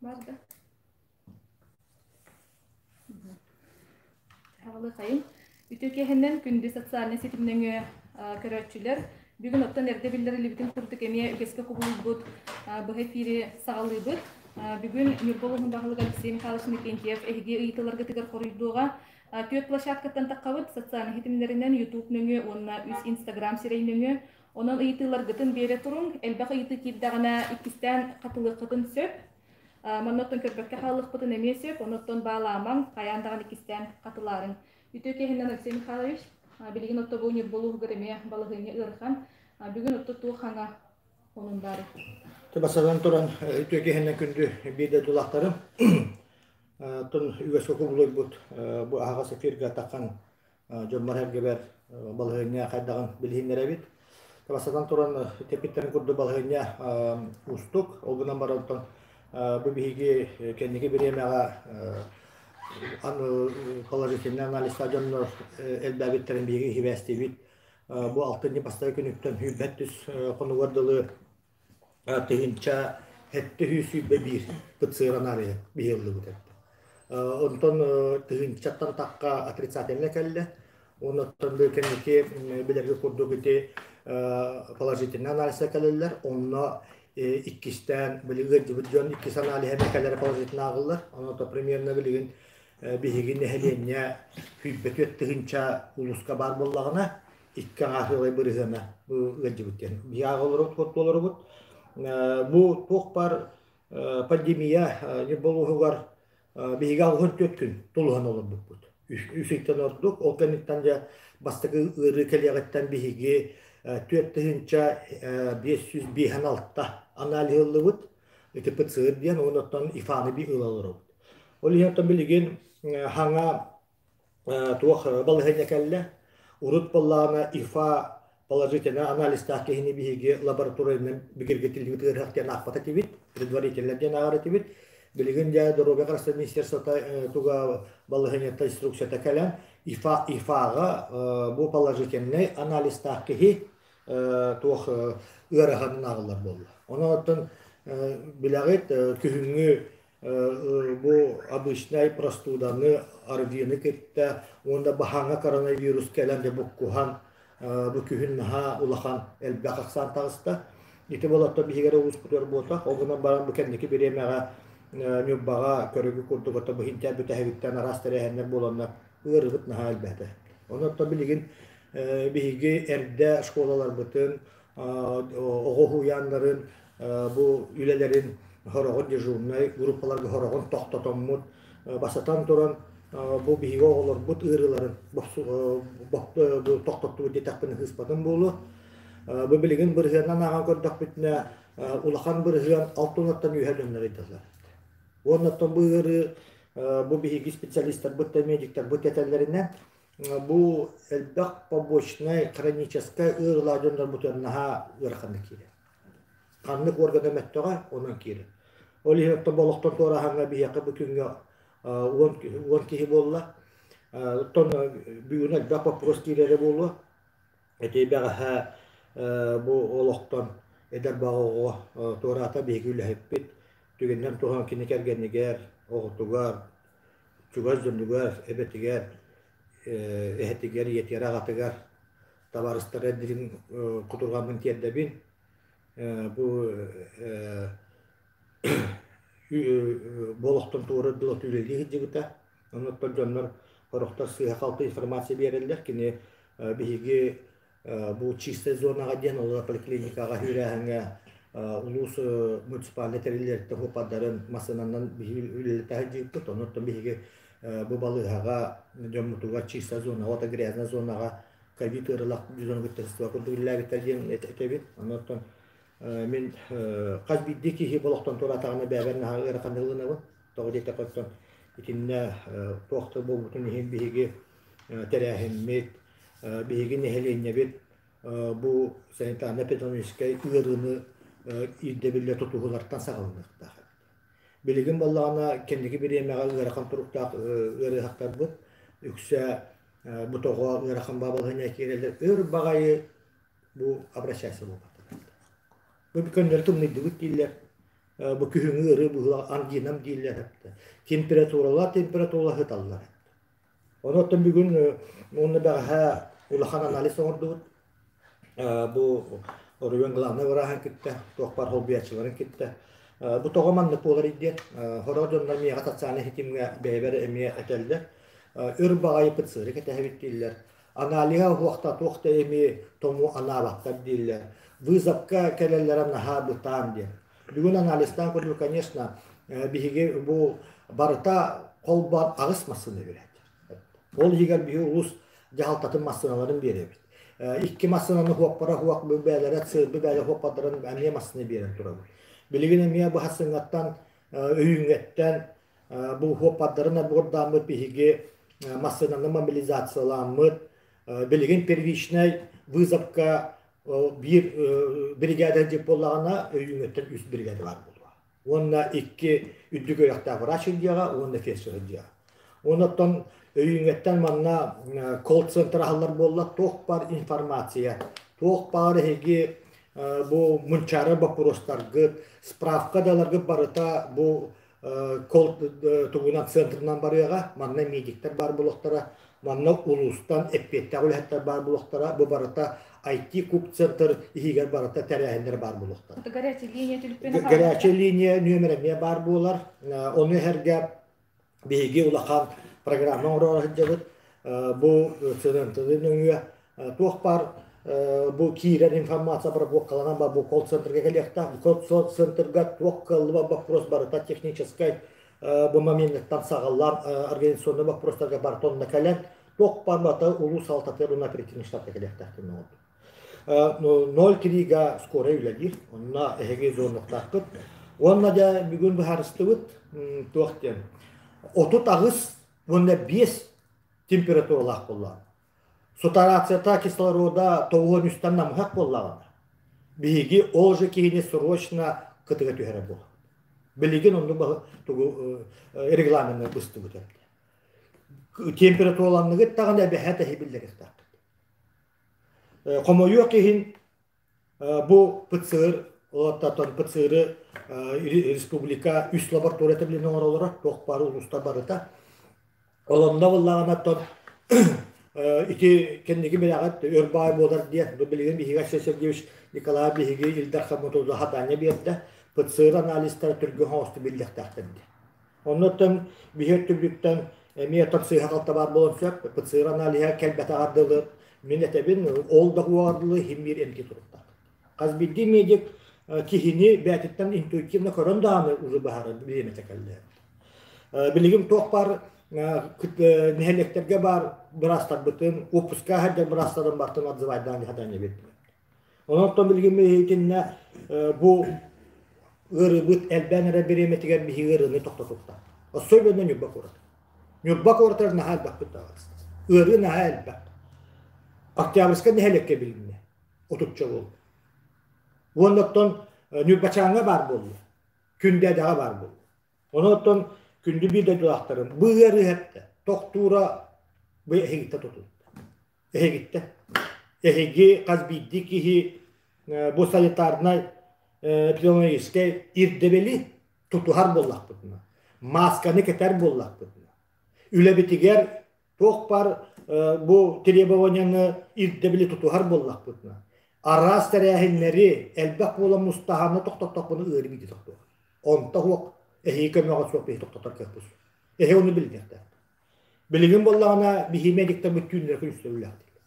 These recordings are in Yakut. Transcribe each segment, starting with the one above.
Бар да. Хаҕылы хайын. Үтүө киэһэннэн күндү социальнай ситимнэҥи көрөөччүлэр. Бүгүн оттон эрдэ биллэриллибитин курдук эмиэ үгэскэ кубулуйбут быһа эфири саҕалыыбыт. Бүгүн Ньурба улууһун баһылыга Алексей Михайлович Иннокентьев эһиги ыйытыыларгытыгар хоруйдуоҕа. Түөрт площадкаттан таххабыт социальнай ситимнэринэн YouTube нөҥүө уонна үс Instagram сирэй нөҥүө. Онон ыйытыыларгытын биэрэ туруҥ. Элбэх ыйытыы киирдэҕинэ иккистээн хатылыаххытын сөп. Манна оттон көрбөккө хаалыахпытын эмиэ сөп, онуттан баалаамаҥ, хайаан даҕаны иккистээн хатылаарыҥ. Үтүө киһинэн Алексей Михайлович, билигин отто бу Ньурба улууһугар эмиэ балаһыанньа ыарахан. Бүгүн отто туох хаҥа онун баары? Бастатан туран, үтүө киһинэн күндү биир дойдулаахтарым. Оттон үгэскэ кубулуйбут бу аһаҕас эфиргэ таххан дьоммор-сэргэбэр балаһыанньа хайдаҕын билиһиннэрэбит. Бастатан туран, тэпиттэрин курдук балаһыанньа уустук. Ол гынан баран бу биһиги кэнники бириэмэҕэ положительный анализтаах дьоннор элбээбиттэрин биһиги сибээстиибит. Бу алтынньы бастакы күнүттэн сүүрбэт түс хонугар дылы 1721 ПЦР аналиһа биһиэллибит этэ. Онтон тыһыынчаттан тахха отрицательно кэллэ. Оннуттан бу кэнники билэргэ курдук ити положительный анализа кэлэллэр. Онно иккистээн били ыалдьыбыт дьон иккис аналиһа кэлэрэ положительно ааҕыллар. Онно примерно билигин биһиги нэһилиэнньэ 24 тыһыынча улууска баар буоллаҕына, икки аҥаар сыалай бырыһыана бу ыалдьыбыт диэн. Биһи ааҕыллар туоларыбыт. Бу туох бар пандемия Ньурба улууһугар биһиги 64 күн тулуһан олорбуппут. Үс ыйтан ордук. Ол кэнниттэн дьэ бастакы ыарыы кэлиэҕиттэн биһиги 4556 анализ ыллыбыт. Ити ПЦР диэн, оннуттан ИФАны би ыла олоробут. Ол иһин билигин хаҥа туох балаһыанньа кэллэ. Урут буоллаҕына ИФА положительный анализтаах киһини биһиги лабораториянан бигэргэтиллибит ыарыһах диэн аахпат этибит, предварительно диэн ааҕар этибит. Билигин дьэ доруобуйа харыстабылын министерствота туга балаһыанньата инструкцията кэлэн ИФА ИФАҕа бу положительный анализтаах киһи туох ыараханын ааҕыллар буолла. Онон оттон билэҕит күһүҥҥү бу обычнай простуданы, ОРВИны кытта уонна баһааҥҥа коронавирус кэлэн дьэ буккуһан бу күһүн наһаа улахан элбэх ахсаан таҕыста. Ити болотто биһиги эрэ улууспутугар буолбатах. Ол гынан баран бу кэнники бириэмэҕэ Ньурбаҕа көрүгү курдук ото бу хинтээ бүтэһигиттэн араас тэрээһиннэр буоланнар ыарыыбыт наһаа элбээтэ. Онон билигин биһиги эрдэ школаларбытын, оҕо уһуйааннарын бу үлэлэрин сороҕун дежурнай группаларга сороҕун тохтотоммут, бастатан туран бу биһиги оҕолорбут ыарыыларын тохтоттубут диэтэхпинэ сыыспатым буолуо. Бу билигин бырыһыаннан ааҕан көрдөхпүтүнэ, улахан бырыһыан алта уонтан үөһэ дьоннор ыйдаллар. Уоннаттан бу ыарыы бу биһиги специалистарбыт да медиктарбыт этэллэринэн бу элбэх побочнай хроническай ыарыылаах дьоннорбутугар наһаа ыараханнык киирэр. Ханнык органа мөттөҕө, онон киирэр. Ол иһин оттон олохтон туорааһыҥҥа биһиэхэ бу күҥҥэ 10 киһи буолла. Оттон бүгүн элбэх боппуруос киирэрэ буолуо. Ити бэҕэһээ бу олохтон эдэр баҕа оҕо туораата биһиги үлэһиппит. Түгэнинэн туһанан кини кэргэнигэр, оҕотугар, чугас дьонугар, эбэтигэр, эһэтигэр, ийэтигэр, аҕатыгар табаарыстара дириҥ кутурҕаммын тиэрдэбин. Бу бу олохтон туора дылы үлэлии сылдьыбыта. Оннуттан дьоннор сорохтор сыыһа-халты информация биэрэллэр. Кини биһиги бу чистая зонаҕа диэн ол поликлиникаҕа үүрээһиҥҥэ улуус муниципальнай тэриллэриттэн хуоппардарын массыынанан биһиги үлэлэтэ сылдьыбыппыт. Оннуттан биһиги бу балыыһаҕа дьоммутугар чистая зонаҕа, это грязная зонаҕа ковид ыарыылаах дьону кытта курдук үлэлээбиттэр диэн этэбин. Оннуттан мин хас биирдии киһи олохтон туораатаҕына бэйэбэр наһаа ыараханнык ылынабын. Тоҕо диэтэххэ оттон итиннэ туох да буолбутун иһин биһиги тэрээһиммит, биһиги нэһилиэнньэбит бу санитарно-эпидемиологическай ыарыыны ирдэбиллэ тутуһулартан саҕаланыахтаах эбит. Билигин буоллаҕына кэнники бириэмэҕэ ыарахан туруктаах ыарыһахтарбыт үксэ бу тоҕо ыарахан балаһыанньа киирэллэр өр баҕайы бу обращайся буолбаттар. Бу көннөрү тымныйдыбыт дииллэр. Бу күһүҥҥү ыарыы быһыылаах ангинам дииллэр эбит. Температуралар температура сыталлар. Онон бүгүн уонна бэҕэһээ улахан анализ оҥордубут. Бу оройуон главнай враһын кытта, туох баар холбуйааччыларын кытта. Бу тоҕо маннык буолар диэн, сорох дьоннор миэхэ социальнай ситимҥэ бэйэбэр эмиэ этэллэр. Өр баҕайы ПЦР кэтэһэбит дииллэр. Аналиһа уһуохта туох да эми тому анаабаттар дииллэр. Вызовка кэлэллэрэ наһаа бытаан диэн. Бүгүн анализтаан көрдүм, конечно, биһиги бу барыта холбоон аҕыс массыына биэрээт. Ол иһигэр биһи улуус дьаһалтатын массыыналарын биэрэбит. Икки массыынаны хуоппара хуох бээлэрэ сыырбы бээлэ хуоппардарын эмиэ массыына биэрэн турабыт. Билигин эмиэ бу хассыҥҥаттан өйүүҥҥэттэн бу хуоппардарын отбордааммыт биһиги массыынаны мобилизацияламмыт билигин первичнай вызовка биир бригада дип буоллаҕына өйүүҥҥэттэн үс бригада баар буолуо. Уонна икки үрдүк үөрэхтээх врач илдьиэҕэ уонна фельдшер илдьиэҕэ. Онон өйүүҥҥэттэн манна колл-центр аһыллар буолла, туох баар информация, туох баар эһиги бу мунчаарар боппуруостаргыт, справка да ыларгыт барыта бу кол тугунан центрынан барыаҕа, манна медиктэр баар буолуохтара, манна улуустан эппиэттээх үлэһиттэр баар буолуохтара, бу барыта IT-куб центр иһигэр барыта тэрээһиннэр баар буолуохтара. Горячая линия түлүппүнэ Горячая линия нүөмэр эмиэ баар буолар. Ону эһэргэ биһиги улахан программа оҥоро сылдьабыт. Бу ЦНТ нөҥүө туох баар бу киирэр информация обработкаланан бу колл-центрга кэлиэхтээх. Бу колл-центрга туох кыаллыбат вопрос барыта техническай бу моментыттан саҕалаан организационный вопростарга барыта онно кэлэн туох баар барыта улуус салтатыгар уонна оперативный штабка кэлиэхтээх диэн оҥордум. 0-3-га скорай үлэлиир, онно эһиги зонуктааххыт. Уонна дьэ бүгүн быһаарыстыбыт туох диэн 38 уонна 5 температуралаах буоллаҕына, сатурацията кислорода 93-тэн намыһах буоллаҕына, биһиги ол же киһини срочно кытыга түһэрэр буолабыт. Билигин оннук тугу регламены быстыбыт эбит. Температураланныгыт даҕаны эбэһээт эһи биллэриэхтээхпит. Хомойуох иһин бу ПЦР оттон ПЦРы республика үс лабораторията билин оҥоролоро, туох баар улуустар барыта. Олонно буоллаҕына оттон ити кэнники билэҕит өр баай буолар диэн, бу билигин биһиги Алексей Сергеевич Николаев биһиги Ил Дархан Хатаня биэрдэ, ПЦР анализтара түргэн оҥосту биллиэхтээхтэр диэн. Оннуттан биһи өттүбүттэн эмиэ оттон сыыһа-халта баар буолуон сөп. ПЦР аналиһа кэлбэтэҕэр дылы мин этэбин, ол да уоҕар дылы иһин биир эмтии туруктаах. Хас биирдии медик киһини бэйэтиттэн интуитивно көрөн даҕаны уже баһара бириэмэтэ кэллэ. Билигин туох баар нэһилиэктэргэ баар быраастарбытын, уоппуска сылдьар быраастарын бартын отзывайдаан хатаан эбиппит. Онон билигин итиннэ бу ыарыыбыт элбээн эрэр бириэмэтигэр биһиги ыарыыны тохтотуохтаах. Особенно Ньурба куорат. Ньурба куоратыгар наһаа элбэхпит таҕыста. Ыарыы наһаа элбэх. Октябрьскай нэһилиэккэ билиннэ. Отучча буолла. Уонна оттон Ньурбачааҥҥа баар буолла. Күндээдэҕэ баар буолла. Онон күндү биир дойдулаахтарым бу ыарыы эптэ тохтуура бу эһигиттэ тутулта. Эһигиттэн. Эһиги хас биирдии киһи бу санитарнай эпидемиологическай ирдэбили тутуһар буоллахпытына, маасканы кэтэр буоллахпытына, үлэбитигэр туох баар бу требованияны ирдэбили тутуһар буоллахпытына, араас тэрээһиннэри элбэх буолан мустаһаны тохтоттохпуна ыарыы биирдэ тохтуоҕа. Онто суох эһиги көмөҕө суох биһи тохтотор кыахпыт суох. Эһиги ону билиниэхтээхпит. Билигин буоллаҕына биһи медиктэрбит түүннэри күнүстэр үлэлэхтииллэр.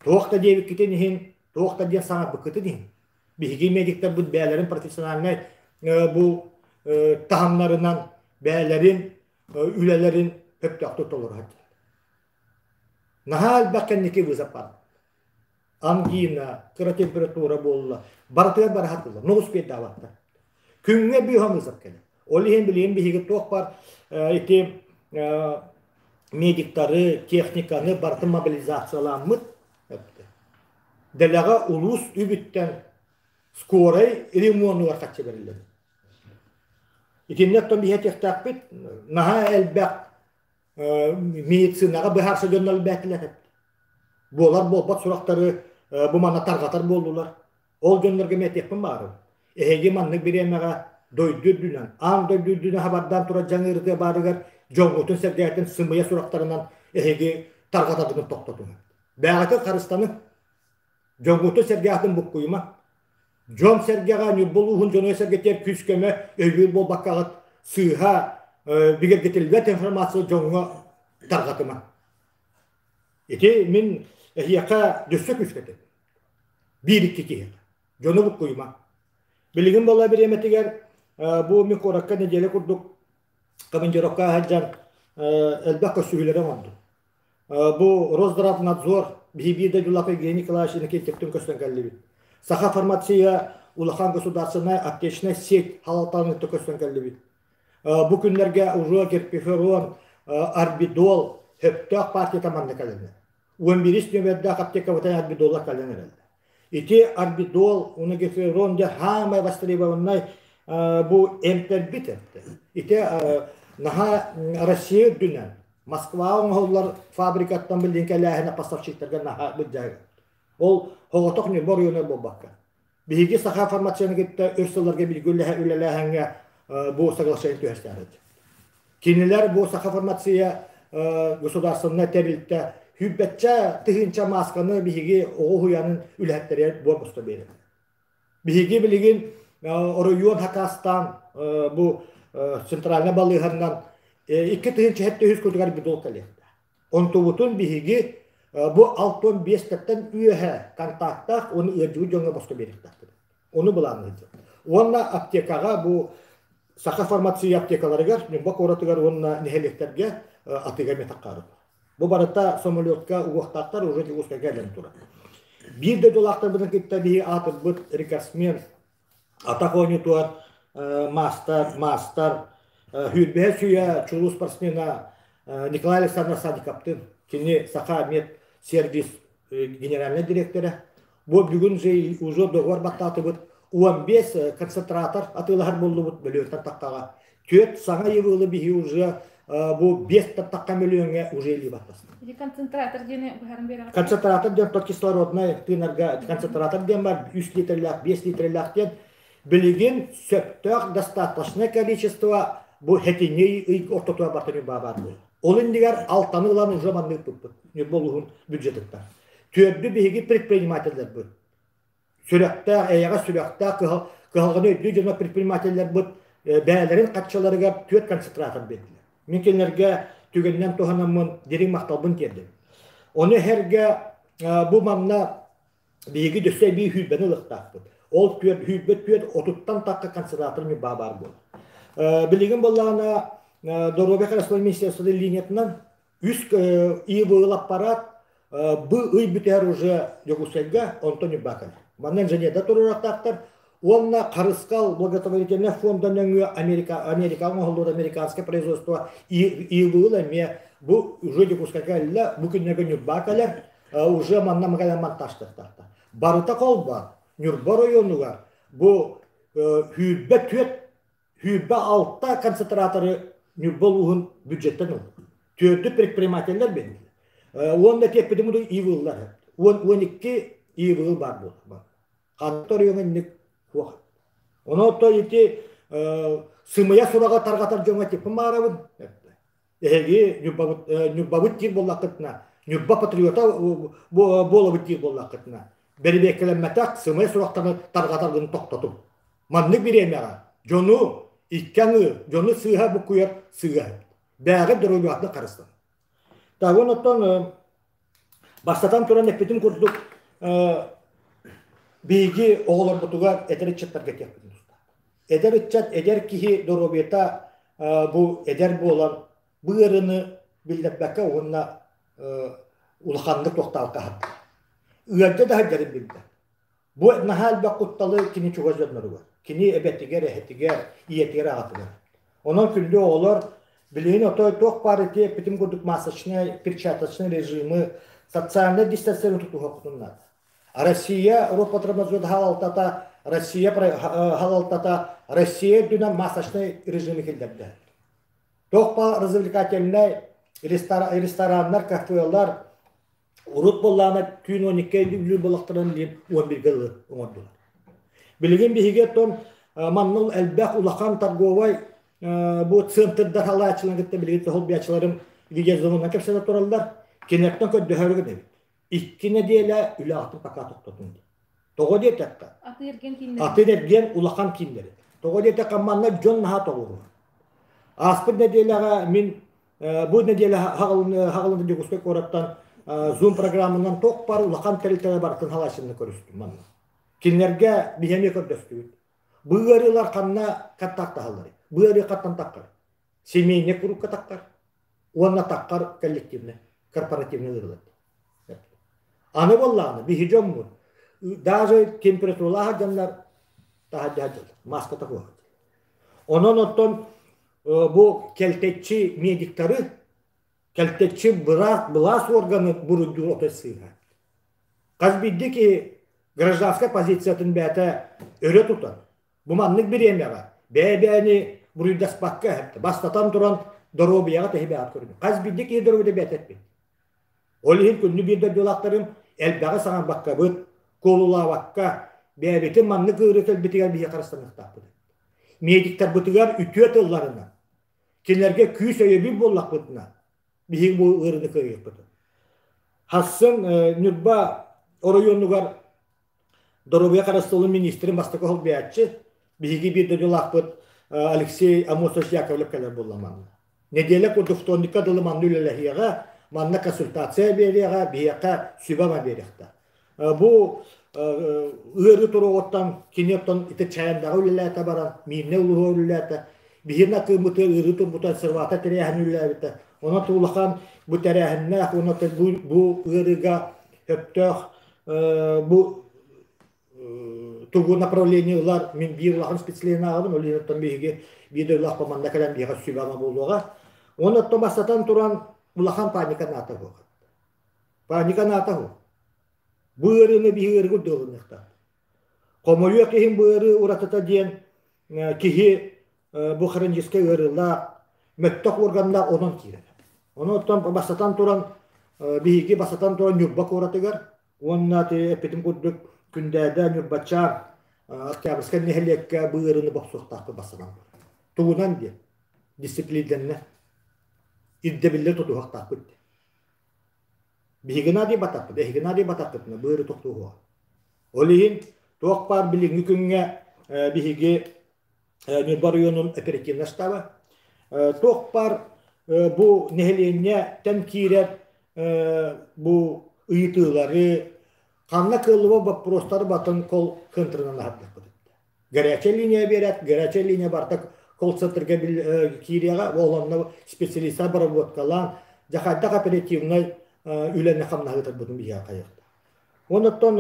Туох да диэбиккитин иһин, туох да диэн саҥарбыккытын иһин, биһиги медиктэрбит бэйэлэрин профессиональнай бу таһымнарынан бэйэлэрин үлэлэрин сөптөөхтүк толоро сылдьаллар. Наһаа элбэх кэнники вызов баар. Ангина, кыра температура буолла, барытыгар бара сатыыллар, но успейдаабаттар. Күҥҥэ быыһан вызов кэлэр. Ол иһин билигин биһиги туох баар ити медиктары, техниканы барытын мобилизацияламмыт. Дэлэҕэ улуус үбүттэн скорай ремонугар харчы бэриллэр. Итиннэ оттон биһи этиэхтээхпит, наһаа элбэх медицинаҕа быһаарса дьоннор элбээтилэр. Буолар буолбат сурахтары бу манна тарҕатар буоллулар. Ол дьоннорго мэтиэхпин баарым. Эһиги маннык бириэмэҕэ дойду үрдүнэн, аан дойду үрдүнэн хабардаан турар дьаҥыырытыа баарыгар дьоҥҥутун-сэргэҕитин сымыйа сурахтарынан эһиги тарҕатаргытын тохтотуҥ. Бэйэҕитин харыстаныҥ, дьоҥҥутун-сэргэҕитин буккуйумаҥ. Дьон-сэргэҕэ Ньурба улууһун дьоно-сэргэтигэр күүс-көмө өйүүр буолбаккаҕыт сыыһа бигэргэтиллибэт информация дьоҥҥо тарҕатымаҥ. Ити мин эһиэхэ дөссө күүскэтим. Биир-икки киһиэхэ. Дьону буккуйума. Билигин буола бириэмэтигэр бу мин куоракка нэдиэлэ курдук командировка сылдьан элбэх көрсүһүүлэри оҥордум. Бу Росздравнадзор биһи биир дойдулаах Евгений Николаевич Иннокентьевтыын көстөн кэллибит. Саха фармация улахан государственная аптечная сеть халалтаан көстөн кэллибит. Бу күннэргэ уже герпиферон, арбидол сөптөөх партията манна кэлэннэ. 11 нүөмэрдээх аптекабытын арбидолла кэлэн эрэллэр. Ити арбидол, унагеферон диэн хаамай востребованнай бу эмтэрбит этэ. Ити наһаа Россия үрдүнэн Москва оҥоһуллар фабрикаттан билин кэлээһинэ поставщиктарга наһаа былдьаһык. Ол соҕотох Ньурба оройуона буолбакка. Биһиги саха фармацияны кытта өр сылларга бииргэ үлэлээһиҥҥэ бу соглашение түһэрсээбит. Кинилэр бу саха фармация государственнай тэрилтэ сүүрбэччэ тыһыынча маасканы биһиги оҕо уһуйаанын үлэһиттэригэр буор босхо биэрэр. Биһиги билигин оройуон хакаастаан бу центральнай балыыһаннан 2703 кутугар бидол кэлиэхтээх. Онтубутун биһиги бу 65-тэттэн үөһэ контактаах уонна ыалдьыбыт дьоҥҥо босхо биэриэхтээхпит. Ону былаанныыр. Уонна аптекаҕа бу Саха фармация аптекаларыгар, Ньурба куоратыгар уонна нэһилиэктэргэ атыыга эмиэ таххаарыт. Бу барыта самолетка угуохтаахтар уже Дьокуускайга кэлэн турар. Биир дойдулаахтарбытын кытта биһи аатырбыт рекордсмен атах оонньуутугар маастар, маастар, сүүрбэһэ сүүйэ чулуу спортсмена Николай Александрович Садиковтыын кини Саха мед сервис генеральнай дириэктэрэ. Бу бүгүн же уже договор баттаатыбыт 15 концентратор атыылаһар буоллубут мөлүйүөнтэн таххаҕа. Түөрт саҥа ИВЛы биһи уже бу 5 тахха мөлүйүөҥҥэ уже илии баттаста. Или концентратор диэни быһарын биэрэҕит? Концентратор диэн тот кислороднай тыынарга концентратор диэн бар 3 литрлээх, 5 литрлээх диэн билигин сөптөөх достаточное количество бу хэтинньи ый ортотугар бартын баар буолар. Ол иннигэр алтаны ылан уже маннык туппут Ньурба улууһун бюджетыттан. Түөрдү биһиги предпринимателлэрбит. Сүрэхтээх, эйэҕэс сүрэхтээх кыһалҕаны өйдүү дьоно предпринимателлэрбит бэйэлэрин харчыларыгар түөрт концентратор биэрдилэр. Мин кинилэргэ түгэнинэн туһанаммын дириҥ махталбын тиэрдэбин. Ону эһэргэ бу манна биһиги дөссө эбии сүүрбэни ылыахтаахпыт. Ол түөрт сүүрбэ түөрт отуттан тахха концентратор ньурбаа баар буолар. Билигин буоллаҕына доруобуйа харыстабылын министерствотын линиятынан үс ИВЛ аппарат бу ый бүтэр уже Дьокуускайга, онтон Ньурбаа кэлэр. Манна инженердэр туруорахтаахтар уонна Харыскал благотворительнай фонда нөҥүө Америка Америкаҕа оҥоһуллубут американское производство ИВЛ эмиэ бу уже Дьокуускайга кэллэ, бу күннэргэ Ньурбаа кэлэр, уже манна кэлэн монтажтыахтаахтар. Барыта холбоон Ньурба оройуонугар бу 24 26 концентраторы Ньурба улууһун бюджеттэн ылбыт. Түөрдү предпринимателлэр биэрдилэр. Уонна тиэппитим удуй ИВЛлар. 12 ИВЛ баар буолар. Ханна оройуоҥа инник суох. Ону то ити сымыйа сураҕы тарҕатар дьоҥҥо типпин баарабын. Эһиги Ньурбабыт, Ньурбабыт диир буоллаххытына, Ньурба патриота буолабыт диир буоллаххытына, бэрэбиэркэлэммэтэх сымыйа сурахтары тарҕатаргын тохтотуҥ. Маннык бириэмэҕэ дьону икки аҥыы, дьону сыыһа буккуйар сыыһа. Бээҕи доруобуйаҕытын харыстан. Тагын оттон бастатан туран эппитим курдук биһиги оҕолорбутугар эдэр ыччаттарга этиэхпитин тустаах. Эдэр ыччат, эдэр киһи доруобуйата бу эдэр буолан бу ыарыыны биллэрбэккэ уонна улаханнык тохтообокко аһарда. Ыалдьа да сылдьарын билбэт. Бу наһаа элбэх кутталы кини чугас дьонноругар, кини эбэтигэр, эһэтигэр, ийэтигэр, аҕатыгар. Онон күндү оҕолор, билигин отой туох баар ити эппитим курдук масочнай, перчаточнай режимы, социальнай дистанцияны тутуһуоххутун наада. Россия Роспотребнадзор халалтата, Россия халалтата Россия үрдүнэн масочнай режими киллэрдэ. Туох баар развлекательнай рестораннар, кафелар урут буоллаҕына түүн 12 үлүүр буоллахтарына билигин 11-гэ дылы оҥордулар. Билигин биһиги оттон манна элбэх улахан торговай бу центрдар халааччыларын кытта билигин холбуйааччыларым видеозвонунан кэпсэтэ тураллар. Кинилэртэн көрдөһөрү гынабыт. 2 нэдиэлэ үлэҕитин пока тохтотун диэн. Тоҕо диэтэххэ, Атыы-эргиэн кииннэрин. Атыы-эргиэн улахан кииннэри. Тоҕо диэтэххэ, манна дьон наһаа тоҕуруор. Ааспыт нэдиэлэҕэ мин бу нэдиэлэ хаҕылында Дьокуускай куораттан Zoom программанан туох бар улахан тэрилтэлэр барытын халааччыны көрүстүм манна. Кинилэргэ биһи эмиэ көрдөстүбүт. Бу ыарыылар ханна контактаһаллар? Бу ыарыы хаттан таххар? Семейный кругка таххар уонна таххар коллективный, корпоративный ыарыылар. Аны буоллаҕына биһи дьоммут даже температуралаах дьоннор таһырдьа сылдьаллар, маската суох. Онон оттон бу кэлтэччи медиктары, кэлтэччи быраас, былаас органы буруйдуур отой сыыһа. Хас биирдии киһи гражданскай позициятын бэйэтэ өрө тутан, бу маннык бириэмэҕэ бэйэ-бэйэни буруйдаспакка бастатан туран доруобуйаҕа тэһи бэйэҕит көрүнүҥ. Хас биирдии киһи доруобуйата бэйэтэ эппит. Ол иһин күннү биир дойдулаахтарым элбэҕи саҥарбаккабыт, куолулаабакка, бэйэбитин маннык ыарыы кэлбитигэр биһиэхэ харыстаныахтаахпыт. Медиктарбытыгар үтүө тылларынан, кинилэргэ күүс өйөбүл буоллахпытына, биһиги бу ыарыыны кыайыахпыт. Хассын Ньурба оройуонугар доруобуйа харыстабылын министрин бастакы солбуйааччы, биһиги биир дойдулаахпыт Алексей Амосович Яковлев кэлэр буолла манна. Нэдиэлэ курдук вторникка дылы манна үлэлэһиэҕэ, манна консультация биэриэҕэ, биһиэхэ сүбэ-ама биэриэхтэ. Бу ыарыы туруоҕуттан кини оттон ити Чаяндаҕа үлэлээтэ баран, Миирнэй улууһугар үлэлээтэ. Биһиги акыыммытыгар ыарыы турбута сырвата тэрээһин үлэлээбитэ. Онон улахан бу тэрээһиннээх уонна бу ыарыыга сөптөөх бу тугу направление ылар мин биир улахан специалиһын ол иһин биһиги биир дойдулаах манна кэлэн биһиэхэ сүбэ-ама буолуоҕа. Уонна оттон бастатан туран улахан паника наата буолуо. Паника наата буол. Бу ыарыыны биһиги ыарыгы ылыныахтаах. Хомойуох иһин бу ыарыы уратыта диэн киһи бу хроническай ыарыылаах, мөттөх органнаах онон киирэр. Онон бастатан туран биһиги бастатан туран Ньурба куоратыгар уонна эппитим курдук Күндээдэ, Ньурбачаан, Октябрьскай нэһилиэккэ бу ыарыыны бохсуохтаахпыт бастатан туран. Тугунан диэн дисциплинэннэ ирдэбиллэр тутуһуохтаахпыт диэн. Биһиги наадыйбатахпыт, эһиги наадыйбатаххытына бу ыарыы тохтуоҕа. Ол иһин туох баар билиҥҥи күҥҥэ биһиги Ньурба оройуонун оперативнай штаба туох баар бу нэһилиэнньэттэн киирэр бу ыйытыылары ханна кыаллыбат боппуруостары батын колл-центрынан аһардахпыт. Горячая линия биэрээт, горячая линия барыта колл-центрга киириэҕэ, ол онно специалистар обработкалаан, дьэ хайдах оперативнай үлэни хамнаһытарбытын биһиэхэ хайыахта. Оннуттан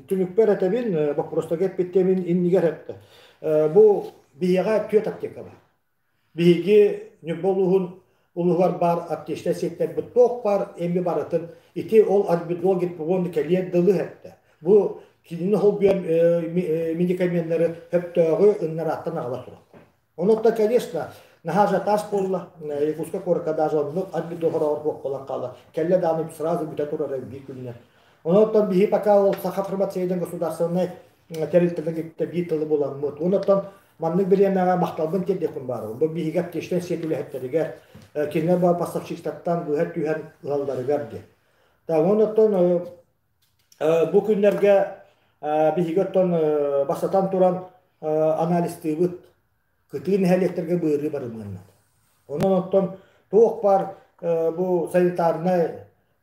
түмүкпэр этэбин, боппуруостарга эппиттиэмин иннигэр эттэ. Бу биһиэхэ түөрт аптека бар. Биһиги Ньурба улууһун улууһугар баар аптечнай сиэттэрбит туох баар эми барытын ити ол арбидол гиппогон кэлиэр дылы эттэ. Бу кинини холбуйан медикаменнары сөптөөҕү ыннарааттан аҕала турар. Онон конечно, наһаа ажиотаж буолла. Якутскай куоракка даже оннук арбидол хороҕор буолан хаалла. Кэллэ даҕаны сразу бүтэ турар биир күнүнэн. Онон биһи пока ол Саха фармацевтин государственнай тэрилтэлэр кытта биир тылы буламмыт. Онон маннык бириэмэҕэ махталбын тиэрдиэхпин баарабын. Бу биһиги аптечнай сеть үлэһиттэригэр, кинилэр баар поставщиктартан быһа түһэн ылалларыгар диэн. Так, онон бу күннэргэ биһиги оттон бастатан туран анализтыыбыт кытыы нэһилиэктэргэ быарыы барымыаннар. Онон оттон туох баар бу санитарнай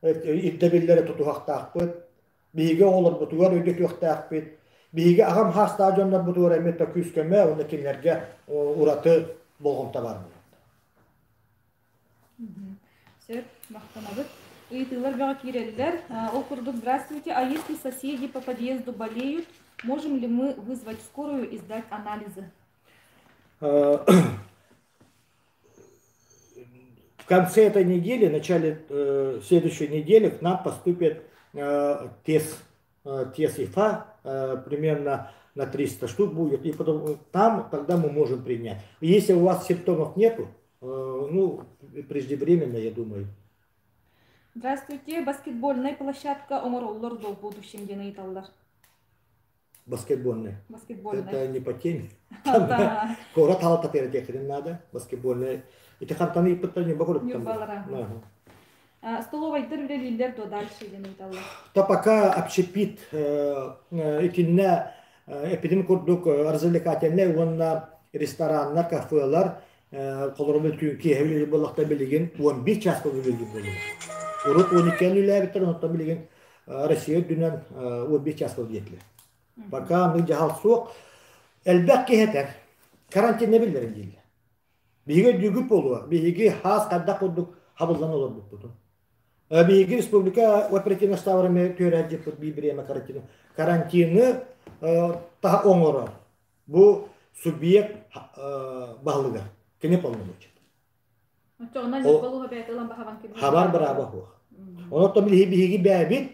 ирдэбиллэри тутуһахтаахпыт, биһиги оҕолорбутугар өйдөтүөхтээхпит, биһиги аҕам хаастаах дьоннорбутугар эмиэ да күүс-көмө уонна кинилэргэ ураты болҕомто баар буолар. Сөп, махтанабыт. Ыйытыылар бөҕө киирэллэр. Ол курдук, здравствуйте, а если соседи по подъезду болеют, можем ли мы вызвать скорую и сдать анализы? В конце этой недели, начале следующей недели к нам поступит тест, тест ИФА, примерно на 300 штук будет, и потом там тогда мы можем принять. Если у вас симптомов нету, ну, преждевременно, я думаю. Здравствуйте, баскетбольная площадка оҥороллор дуо в будущем диэн ыйыталлар. Баскетбольный. Баскетбольный. Это не по теме. Да. Куорат хаалтатыгар этиэххитин наада. Баскетбольный. Ити хантан ыйыппыттар Ньурба куруттан. Ньурбалара. Столовайдар үлэлииллэр дуо дальше диэн ыйыталлар. Та пока общепит итиннэ эпидем курдук развлекательнай уонна рестораннар, кафелар холорума түүн киэһэ үлэлиир буоллахтар билигин 11 чааска үлэлиир буоллулар. Урут 12 үлэлээбиттэр, онтон билигин Россия үрдүнэн 11 чааска диэтилэр. Пока аны дьаһал суох. Элбэх киһи этэр. Карантинна биллэрин дииллэр. Биһиги өйдүүгүт буолуо. Биһиги хаас хайдах курдук хабыллан олорбуппутун. Биһиги республика оперативный штабар эмиэ түөрэ биир бириэмэ карантины. Карантины таһа оҥорор. Бу субъект баһылыга. Кини полномочия. Хабар бырааба суох. Онон биһиги бэйэбит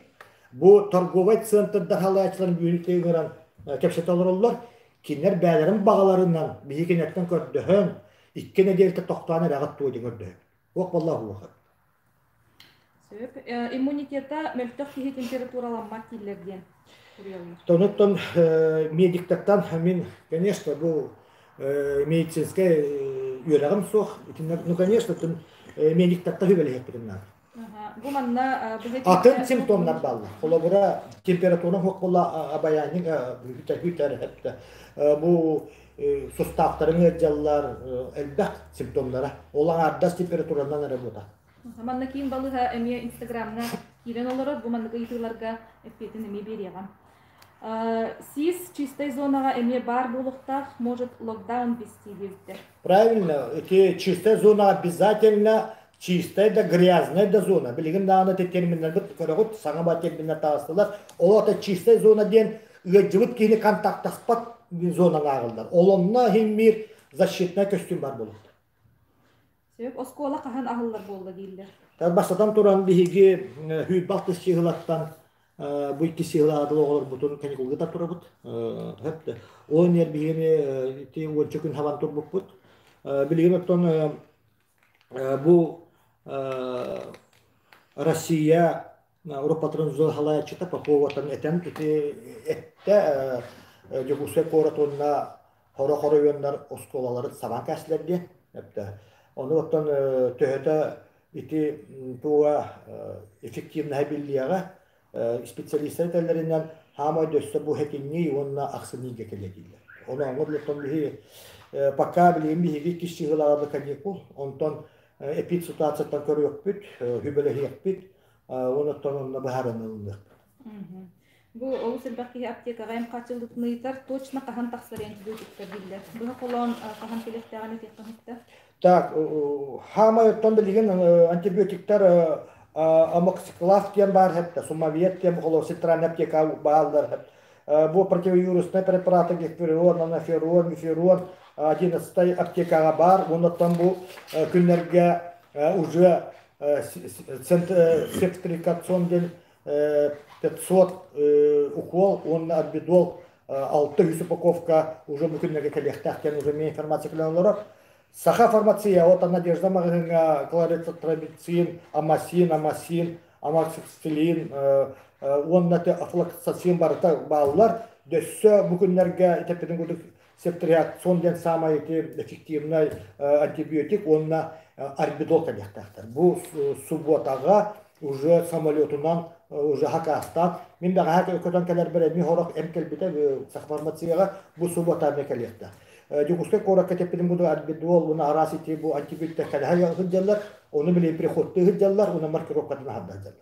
бу торговай центрдар халааччыларын бүгүн ыҥыран кэпсэтэ олороллор. Кинилэр бэйэлэрин баҕаларынан биһиги кинилэртэн көрдөһөн 2 нэдиэлэтэ тохтоон эрэҕит туо диэн көрдөһөбүт. Уох баллаах уоха. Сөп. Иммунитета мөлтөх киһи температураламмат дииллэр диэн суруйаллар. Онуттан медиктартан мин, конечно, бу медицинскэй үөрэҕим суох. Ну, конечно, медиктартан сүбэлэһиэхпитин наада. Бу манна Атын симптомнар бааллар. Холобура, температура суох буолла обаяние бүтэр эптэ. Бу суставтарын ыалдьаллар, элбэх симптомнара. Ол аҥаардас температуранан эрэ буота. Манна киин балыыһа эмиэ Инстаграмҥа киирэн олорор. Бу маннык ыйытыыларга эппиэтин эмиэ биэриэҕим. СИС чистай зонаҕа эмиэ баар буолуохтаах, может локдаун ввести диэбиттэр. Правильно, эти чистая зона обязательно чистая да грязная да зона. Билигин даҕаны ити терминнэрбит көрөҕүт, саҥа ба терминнэр таҕыстылар. Ол ата чистая зона диэн ыалдьыбыт киһини контактаспат зонаны ааҕыллар. Ол онно иһин защитнай көстүүм бар буолуохтаах. Сөп, оскуола хаһан аһыллар буолла дииллэр. Бастатан туран биһиги 106 сыһылаттан бу икки сыһылаадыл оҕолорбутун каникулга турабыт. Хөп Ол нер биһиги ити уонча күн хабан турбуппут. Билигин оттон бу Россия Европа халаяччыта Поповатан этэн ити эттэ Дьокуускай куорат уонна сорох оройуоннар оскуолаларын сабан кээстилэр диэн. Ону оттон төһөтө ити туга эффективноһа биллиэҕэ специалистар этэллэринэн хаамай дөссө бу хэтиннии уонна ахсынньыга кэлиэ дииллэр. Ону оҥорлуттан биһи пока билигин биһиги иккис чыһылаҕа каникул, онтон эпид ситуацияттан көрүөхпүт, хүбэлэһиэхпит, онуттан онно быһаарыны ылыныахпыт. Бу олус элбэх киһи аптекаҕа эм хааччыллыытын ыйытар, точно хаһан тахсар антибиотиктар биллэр. Быһа холоон хаһан кэлиэхтээҕин этиэххэ сөптөөх. Так, хаамай оттон билигин антибиотиктар амоксиклав диэн баар хэптэ, сумавиет диэн холоо центральный аптека бааллар хэп. Бу противовирусный препараты гекперион, анаферон, миферон 11 аптекаҕа баар. Оннуттан бу күннэргэ уже сертификацион диэн 500 укол уонна арбидол 600 упаковка уже бу күннэргэ кэлиэхтээх диэн уже информация кэлэн олорор. Саха фармация, вот Надежда маҕаһыыҥҥа кларитромицин, амасин, амасин, амоксициллин уонна афлоксацин барыта бааллар. Дөссө бу күннэргэ итеппитин курдук септриаксон диэн саамай ити эффективный антибиотик уонна арбидол кэлиэхтээхтэр. Бу субботаҕа уже самолетунан уже хакаастаан мин бэҕэһээ көтөн кэлэрбэр эмиэ сорох эм кэлбитэ Саха фармацияҕа бу суббота эмиэ кэлиэхтээх. Дьокуускай куоракка тэппитим буду арбидол уонна араас ити бу антибиотиктар кэлэһэ сылдьаллар, ону билигин приходтыы сылдьаллар, уонна маркировкатын аһарда сылдьаллар.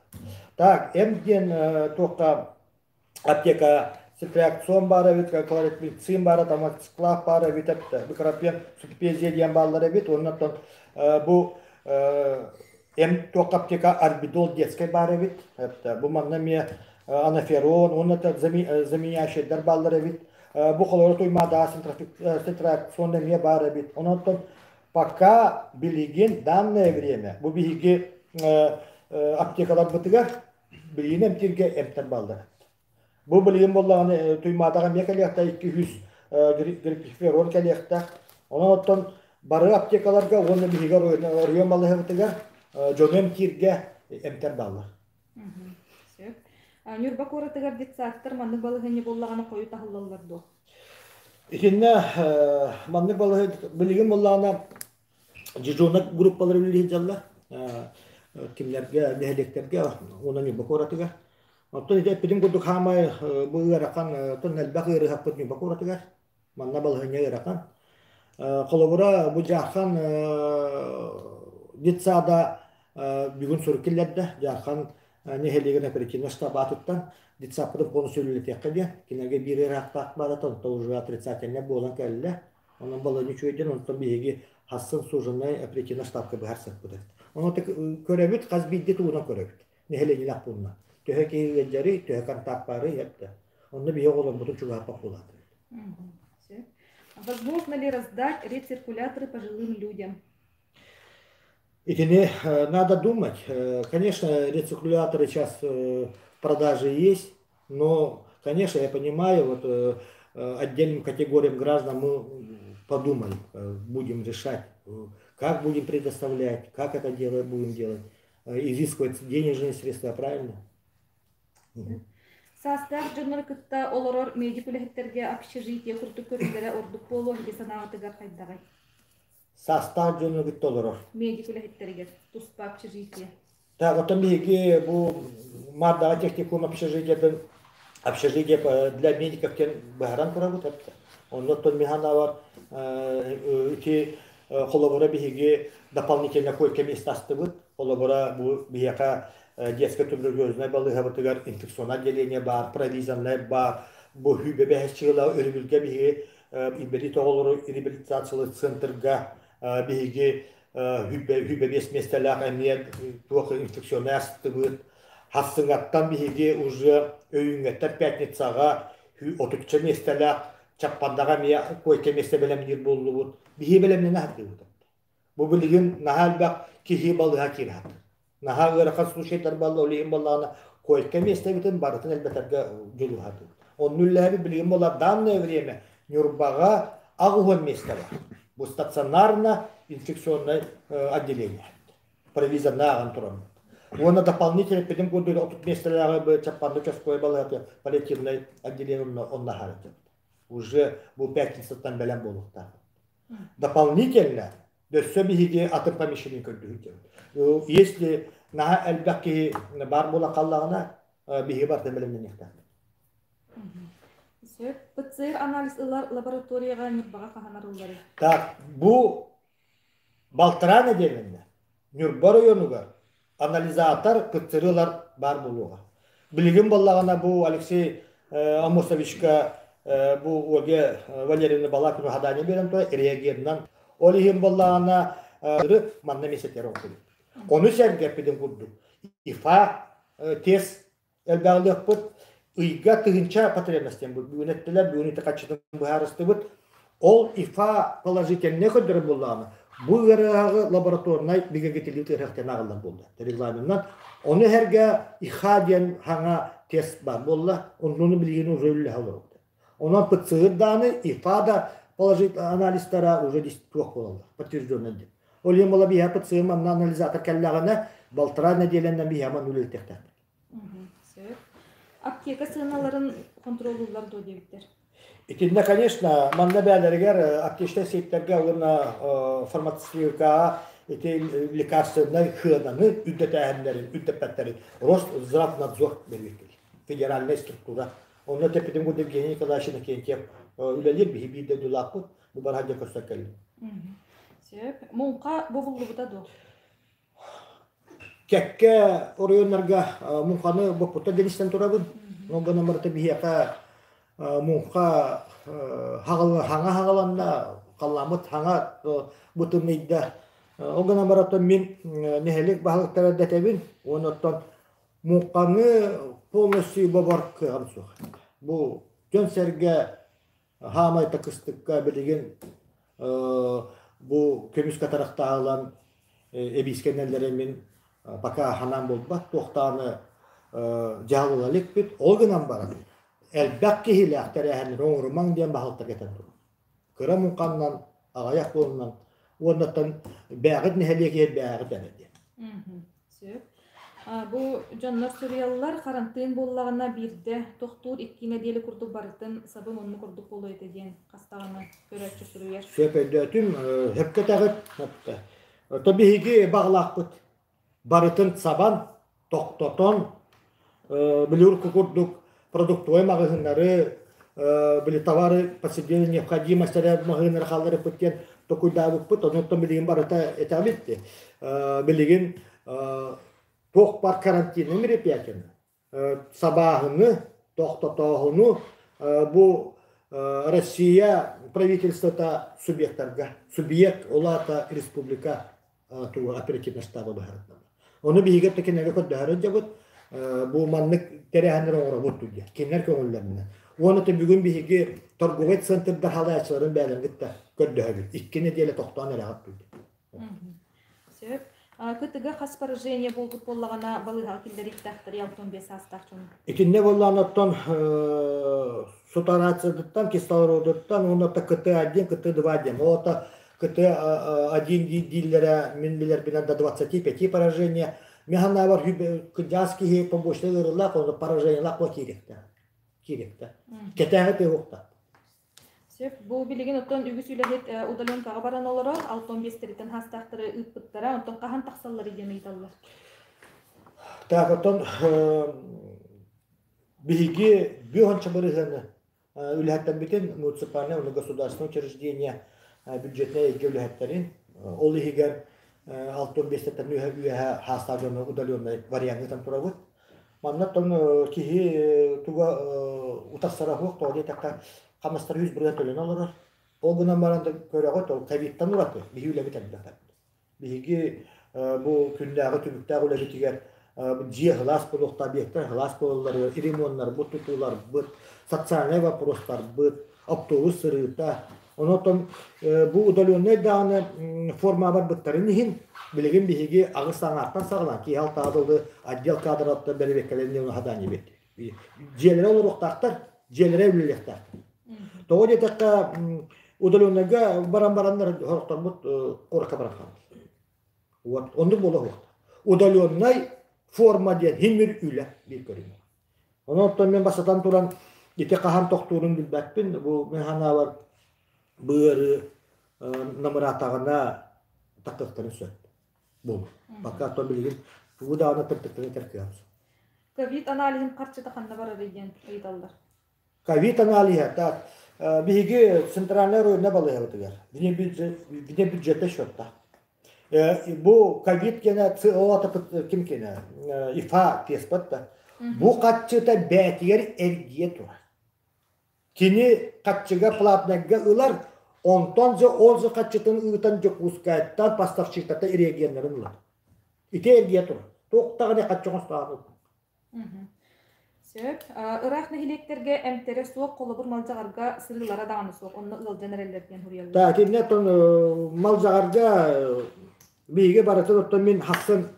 Так, эм диэн туохха аптека цитреакцион баар эбит, кларитмицин баар, тамаксиклав баар эбит, микропен, суспензия диэн бааллар эбит, уонна оттон бу эм туохха аптека арбидол детскай баар эбит, бу манна эмиэ анаферон, уонна заменяющийдар бааллар эбит, бу холоро туймаада цитреакцион эмиэ баар эбит. Онон пока билигин данное время бу биһиги аптекаларбытыгар билигин эмтииргэ эмтэр бааллар. Бу билигин буоллаҕына туймаадаҕа эмиэ кэлиэхтээх 200 гриппиферон кэлиэхтээх. Онон оттон бары аптекаларга уонна биһиги оройуон балыыһабытыгар дьону эмтииргэ эмтэр бааллар. Сөп. Ньурба куоратыгар детсадтар маннык балаһыанньа буоллаҕына хойут аһыллаллар дуо? Итиннэ маннык балаһыанньа билигин буоллаҕына дежурнай группалар үлэлии сылдьаллар. Кимнэргэ, нэһилиэктэргэ уонна Ньурба куоратыгар. Оттон ити эппитим курдук хаамай бу ыарахан, оттон элбэх ыарыһахпыт Ньурба куоратыгар. Манна балаһыанньа ыарахан. Холобура, бу Дьаархан детсада бүгүн сурук киллэрдэ. Дьаархан нэһилиэгин оперативнай штабатыттан детсадпытын полностью үлэлэтиэххэ диэн. Кинилэргэ биир ыараахтаах баара, онтон уже отрицательнай буолан кэллэ. Онон балаһыанньа үчүгэйдэн, онтон биһиги хассын служебнай оперативнай штабка быһаарсыахпыт. Ону көрөбүт, хас биирдии тугунан көрөбүт. Нэһилиэнньэлээх пуунна. Төһө киһи ыалдьарый, төһө контакт баарый, эптэ. Онно биһиги оҕолорбутун чугаһаппат буолаатыбыт. Возможно ли раздать рециркуляторы пожилым людям? Итини надо думать. Конечно, рециркуляторы сейчас в продаже есть, но, конечно, я понимаю, вот отдельным категориям граждан мы подумаем, будем решать, как будем предоставлять, как это дело будем делать. Изыскивать денежные средства, правильно? Саастаах дьоннору кытта олорор медик үлэһиттэргэ общежитие курдук көрүллэрэ ордук буолуо дии санааҕытыгар хайдаҕый? Саастаах дьону кытта олорор. Медик үлэһиттэригэр туспа общежитие. Так, оттон биһиги бу Мардаҕа техникум общежитиетын общежитие для медиков диэн быһааран турабыт эптэ. Онно оттон миһанавар ити холобура биһиги дополнительно койка место астыбыт. Холобура бу биһиэхэ детскай туберкулезнай балыыһабытыгар инфекционнай отделение баар, провизорнай баар. Бу хүүбэ бэһэс чыгыла өрөбүлгэ биһиги инбэлиит оҕолору реабилитациялыыр центрга биһиги хүүбэ биэс миэстэлээх эмиэ туох инфекционнай астыбыт. Хассыҥаттан биһиги уже өйүүҥҥэттэн пятницаҕа отучча миэстэлээх Чаппандаҕа эмиэ койка миэстэ бэлэмниир буоллубут. Биһиги бэлэмнэнэ сатыыбыт. Бу билигин наһаа элбэх киһи балыыһа киирэ сатыыр. Наһаа ыарахан случайдар буолла, ол иһин буоллаҕына койка миэстэбитин барытын элбэтэргэ дьулуһабыт. Онну үллэһэбит билигин буолла данное время Ньурбаҕа 80 миэстэ бар. Бу стационарно инфекционное отделение. Провизорная ааҕан тураммыт. Уонна дополнительно эппитим курдук 30 миэстэлээҕи Чаппанда участковай балыыһата паллиативнай отделение онно аһарытыбыт. Уже бу пятницаттан бэлэм буолуохтаах. Дополнительно өссө биһиги атын помещение көрдүбүт. Если наһаа элбэх киһи баар буолан хааллаҕына, биһиги барытын бэлэмнэниэхтээхпит. Сөп. ПЦР анализ ылар лабораторияҕа Ньурбаҕа хаһан арылларый? Так, бу балтараа нэдиэлэннэ Ньурба оройуонугар анализатор кыттырыылар баар буолуоҕа. Билигин буоллаҕына бу Алексей Амосовичка бу Ольга Валерьевна Балакина задание биэрэн турар реагенынан. Ол иһин буоллаҕына манна месяцтер оҥорбут. Ону сэргэ эппитим курдук ИФА тест элбэҕилиэхпит. Ыйга тыһыынча потребность диэн бүгүн эттилэр, бүгүн ити хаччытын быһаарыстыбыт. Ол ИФА положительнай көрдөрөр буоллаҕына, бу ыарыһаҕы лабораторнай бигэргэтиллибит ыарыһахтан ааҕыллар буолла регламенынан. Ону эһэргэ ИХА диэн хаҥа тест баар буолла, оннуну билигин уже үллэһэ олоробут. Онон ПЦР дааны, ИФА да положительный анализтара уже туох буолаллар, подтвержденный диэн. Ол иһин буола биһиэхэ ПЦР манна анализатор кэллэҕинэ, балтараа нэдиэлэннэн биһиэхэ манна үлэлэтиэхтээхпит. Сөп. Аптека сыаналарын хонтуруоллууллар дуо диэбиттэр. Итиннэ, конечно, манна бээлэригэр аптечнай сиэттэргэ уонна фармацевтикаҕа ити лекарственнай сыананы үрдэтээһиннэрин, үрдэппэттэрин Росздравнадзор бэлиэтиир. Федеральная структура. Онно тэппитим курдук Евгений Николаевич Иннокентьев үлэлиир, биһи биир дойдулаахпыт. Бу бараһа дьэ көрсөн кэллим. Сөп. Муҥха бобуллубута дуо? Кэккэ оройуоннарга муҥханы боппуттар диэн истэн турабын. Ол гынан барыта биһиэхэ муҥха хаҥа хаҕаланна, халлааммыт хаҥа бытымныйда. Ол гынан баран мин нэһилиэк баһылыктара дэтэбин уонна оттон муҥханы полностью бобор кыаҕым суох. Бу дьон-сэргэ Хаамай кыстыкка билигин бу көмүс катарахтаах ылан эбиискэнэллэрэ мин пока ханаан буолбат туохтааны дьаһал ыла иликпит. Ол гынан баран элбэх киһилээх тэрээһиннэри оҥорумаҥ диэн баһылыктарга этэн турар. Кыра муҥханнан, аҕыйах буолунан уоннаттан бээҕит нэһилиэк иһэр бээҕит эрэ диэн. Сөп. Бу дьоннор суруйаллар, харантыын буоллаҕына биирдэ тохтуур 2 нэдиэлэ курдук барытын сабын оннук курдук буолуо этэ диэн хастаҕына көрөөччү суруйар. Сөп өйдөөтүм, сөпкө этэҕит. То биһиги баҕалаахпыт барытын сабан, тохтотон, били урукку курдук продуктовай маҕаһыыннары, били товары повседневной необходимости маҕаһыыннары хаалларыппыт диэн токуйдаабыппыт. Онон билигин барыта этэбит. Билигин туох бар карантинный мероприятияны сабааһыны, тохтотооһуну бу Россия правительствота субъектарга, субъект ол аата республика тугу оперативный штаба быһаарытынан. Ону биһиги кинилэргэ көрдөһөр дьабыт бу маннык тэрээһиннэр оҥоробут диэн кинилэр көҥүллэринэн. Уонна бүгүн биһиги торговай центрдар халааччыларын бээлэрин кытта көрдөһөбүт. 2 нэдиэлэ тохтоон эрэҕит диэн. Сөп. КТГ хас поражение буолбут буоллаҕына балыыһаҕа киллэриэхтээхтэр 65 саастаах дьону. Итиннэ буоллаҕына оттон сутарациятыттан, кислородуттан уонна КТ-1, КТ-2 диэн. Ол это КТ-1 дииллэрэ мин билэрбинэн до 25 поражения. Мен санаабар кырдьаас киһи побочный ыарыылаах, онно поражениелаах була киириэхтээх. Киириэхтээх. Кэтээҕи тыһуохтаах. Сөп. Бу билигин оттон үгүс үлэһит удаленкаҕа баран олорор, 65-тэриттэн хаастаахтары ыыппыттара, онтон хаһан тахсалларый диэн ыйыталлар. Так, оттон биһиги бү бырыһыаны үлэһиттэрбитин муниципальное уонна государственное учреждение бюджетнай эйгэ үлэһиттэрин, ол иһигэр 65-тэн үөһэ үөһэ хаастаах дьону удаленнай вариаҥҥа ыытан турабыт. Манна оттон киһи туга утарсара суох, тоҕо диэтэххэ, хамнастара 100% төлөнө олорор. Ол гынан баран да көрөҕүт, ол ковидтан ураты биһи үлэбит элбэх. Биһиги бу күннээҕи түбүктээх үлэбитигэр дьиэ сылаас буолуохтаах, объектар сылаас буолалларыгар ремоннарбыт, тутууларбыт, социальнай вопростарбыт, автобус сырыыта. Онон бу удаленнай даҕаны форма барбыттарын иһин билигин биһиги аҕыс аҥаартан саҕалаан киһи алтаҕа дылы отдел кадровтан бэрэбиэркэлэрин задание биэрдибит. Дьиэлэрэ олоруохтаахтар, дьиэлэрэ үлэлиэхтээхтэр. Тоҕо диэтэххэ удаленнайга баран бараннар сорохтормут куоракка баран хаалар. Вот оннук буола уһуохта. Удаленнай форма диэн химир үлэ биир көрүҥэ. Онон оттон мен бастатан туран ити хаһан тохтуурун билбэппин. Бу мин санаабар быары намыраатаҕына тахтыахтарын сөп. Бу пока то билигин тугу даҕаны тыртыктарын этэр кыаҕым суох. Ковид аналиһын харчыта ханна барарый диэн ыйыталлар. Ковид аналиһа так биһиги центральная районна балыыһабытыгар вне бюджета счеттаах. Бу ковид кэнэ ЦО ким кэнэ ИФА теспат да бу хаччыта бээтигэр эргийэ турар. Кини хаччыга платнайга ылар, онтон же ол же хаччытын ыытан Дьокуускайтан поставщиктата регионнарын ылар. Ити эргийэ турар. Туохтаҕына хаччы оҥостооҕун. Сөп. Ыраах нэһилиэктэргэ эмтэрэ суох, холобур Малдьаҕарга сырыылара даҕаны суох, онно ыалдьан эрэллэр диэн суруйаллар. Так, итиннэ оттон Малдьаҕарга биһиги барытын оттон мин хассын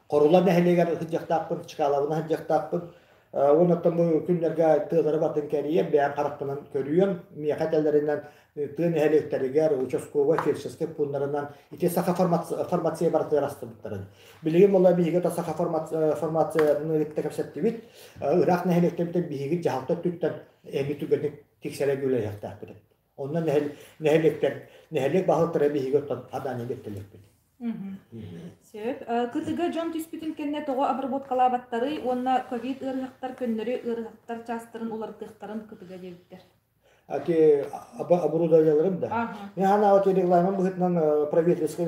Хорула нэһилиэгэр сылдьыахтаахпын, Чкаловына сылдьыахтаахпын. Уонна оттон бу күннэргэ тыалары барытын кэрийэн, бэйэм харахпынан көрүөм. Миэхэ этэллэринэн тыа нэһилиэктэригэр, участковай, фельдшерскэй пууннарынан ити саха фармация барытыгар астыбыттарын. Билигин буолла биһиги то саха фармацияны кытта кэпсэттибит. Ыраах нэһилиэктэрбитин биһиги дьаһалта өттүттэн эми түгэнник тиксэрэ үлэлэһиэхтээхпит. Онно нэһилиэктэр, нэһилиэк баһылыктара биһиги оттон адаани биэртэлиэхпит. Сөп. Кытыга дьон түспүтүн кэннэ тоҕо обработкалаабаттарый уонна ковид ыарыһахтар көннөрү ыарыһахтар чаастарын уларытыахтарын кытыга диэбиттэр. Ати оборудованиеларым да. Мен ханаабат регламент быһыытынан правительскай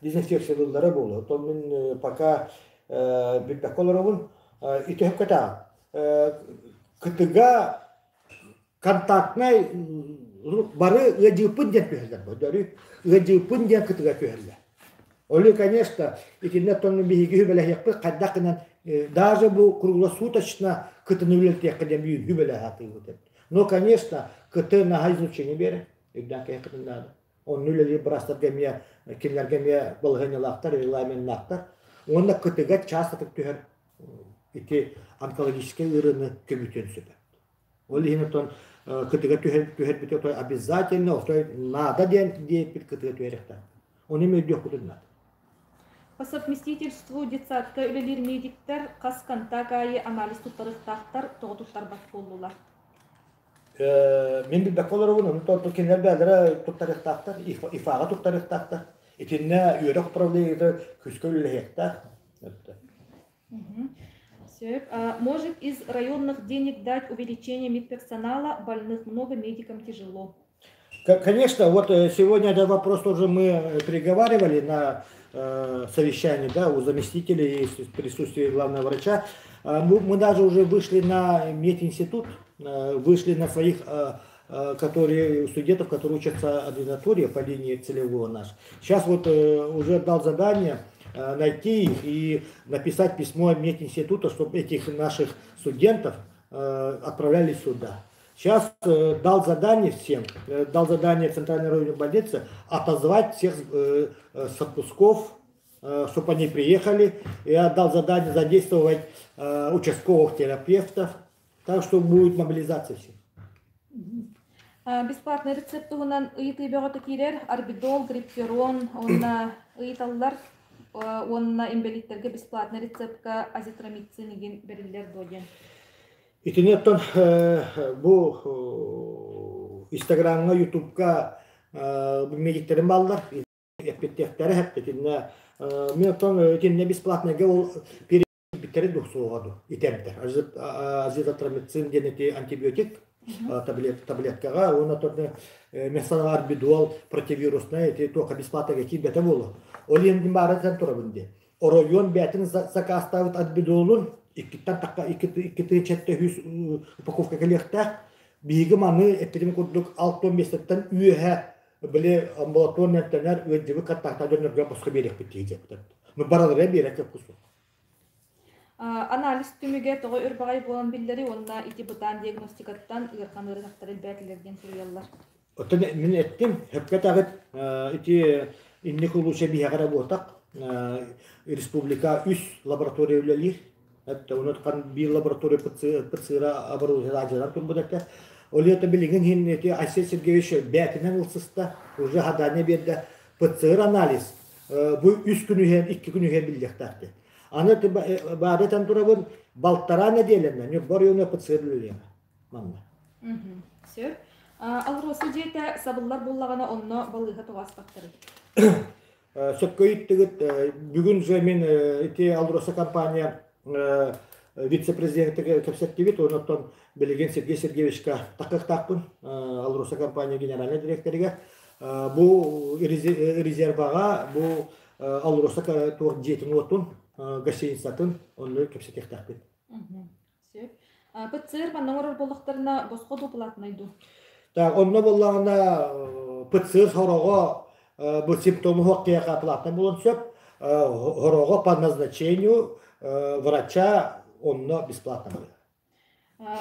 дезинфекциялыыллара буолуо. Оттон мин пока билбэккэ олоробун. Ити хөккөтөҕө. Кытыга контактнай бары ыадьыыппын диэн түһэллэр. Бары ыадьыыппын диэн кытыга түһэллэр. Оли, конечно, итиннэ оттон биһиги үбэлэһиэхпит хайдах гынан даже бу круглосуточно кытыны үлэлтиэххэ диэн биир үбэлэһэ сатыыбыт. Но, конечно, кыты наһаа излучение биэрэр. Үрдээн киһи кытын наада. Онно үлэлиир быраастарга эмиэ кинилэргэ эмиэ балаһыанньалаахтар, регламеннаахтар. Уонна кытыга чаастатык түһэр ити онкологическай ыарыыны көбүтүөн сөп. Ол иһин оттон кытыга түһэрбит отой обязательно отой наада диэн диэппит кытыга түһэриэхтээх. Ону эмиэ өйдүөхпүтүн наада. По совместительству детсадка үлэлиир медиктэр хас контакт аайы анализ туттарыахтаахтар, тоҕо туттарбат буоллулар? Мин билбэккэ олоробун, ону кинилэр бэйэлэрэ туттарыахтаахтар, ИФА-ҕа туттарыахтаахтар. Итиннэ үөрэх управлениета күүскэ үлэлэһиэхтээх. Сөп. Может из районных денег дать увеличение медперсонала, больных много, медикам тяжело. Конечно, вот сегодня этот вопрос тоже мы переговаривали на совещании, да, у заместителей и в присутствии главного врача. Мы даже уже вышли на мединститут, вышли на своих которые, студентов, которые учатся ординатуре по линии целевого наш. Сейчас вот уже дал задание найти их и написать письмо мединститута, чтобы этих наших студентов отправляли сюда. Сейчас дал задание всем, дал задание Центральной районной больнице отозвать всех с отпусков, чтобы они приехали. Я дал задание задействовать участковых терапевтов, так что будет мобилизация всех. Бесплатный рецепт туһунан ыйытыы бөҕөтө киирэр. Арбидол, грипперон уонна ыйыталлар уонна инбэлииттэргэ бесплатный рецептка азитромицин игин бэриллэр дуо диэн. Итини оттон бу Инстаграмҥа, Ютубка медиктерим бааллар. Эппиттиэхтэрэ эппитиннэ мин оттон итиннэ бесплатныйга ол перебиттери суоҕа ду итэрдэр. Азитромицин диэн ити антибиотик таблеткаҕа уонна оттон мессанаҕа арбидол противируснай ити туохха бесплатныйга киирбэтэ буолуо. Ол иһин баара турабын диэн. Оройуон бэйэтин сакаастаабыт арбидолун иккиттэн тахха 2 тыһыынча упаковка кэлиэхтээх. Биһиги маны эппитим курдук 6 миэстэттэн үөһэ били амбулаторный эмтэнэр ыалдьыбыт хаттаахтаах дьоннорго босхо биэриэхпит диэбит. Ну баралара биэрэ курсук. Анализ түмүгэ тоҕо өр баҕайы буолан биллэри уонна ити бытаан диагностикаттан ыарахан ыарыһахтар элбээтилэр диэн суруйаллар. Оттон мин эттим, сөпкө этэҕит, ити инник улууса биһиэхэ эрэ буотах, республика үс лаборатория үлэлиир. Это онон биир лаборатория ПЦР оборудование турбут этэ. Ол это билигин хин ити Айсен Сергеевич бээтинэн ылсыста, уже задание биэрдэ. ПЦР анализ бу үс күн үһэн, 2 күн үһэн биллиэхтээхтин. Аны баары этэн турабын, балтараа нэдиэлэннэ Ньурба оройуона ПЦР үлэлиэҕэ манна. Сөп. АЛРОСА дьиэтэ сабыллар буоллаҕына онно балыыһа тоҕо аспаттарый? Сөпкө ыйыттыгыт. Бүгүн же мин ити АЛРОСА компания вице-президенти кэпсэттибит, онон билигин Сергей Сергеевичка такыктаахпын, АЛРОСА компания генеральный директорыгар. Бу резерваҕа бу АЛРОСА туох дьиэтин уотун, гостиницатын онно кэпсэтиэхтээхпит. Сөп. ПЦР манна оҥорор буоллахтарына босхо дуу платнай дуу? Так, онно буоллаҕына ПЦР сороҕо бу симптому суох киһиэхэ платный буолуон сөп. Сороҕо по назначению врача онно бесплатно буолар.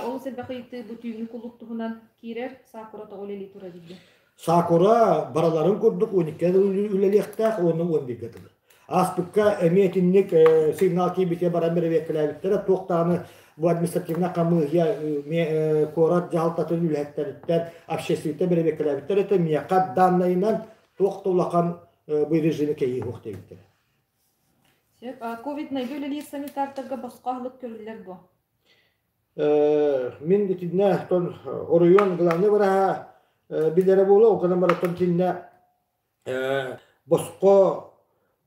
Олус элбэх ыйытыы бу түүҥҥү кулууп туһунан киирэр. Сакура тоҕо үлэлии турар диye. Сакура бараларын курдук 12 үлэлиэхтээх уонна 11-гэ дылы. Ааспыкка эмиэ итинник сигнал киирбитэ баран бэрэбиэркэлээбиттэрэ туох даҕаны бу административнай хамыыһыйа куорат дьаһалтатын үлэһиттэриттэн общественниктэн бэрэбиэркэлээбиттэр этэ миэхэ даннайынан туох да улахан бу режими кэйии суох диэбиттэрэ. Сөп. Ковид-найга үлэлиир санитартарга босхо аһылык көрүллэр дуо? Мин итиннэ тон оройуон главный враһа билэрэ буолуо, ол гынан баран кининэ босхо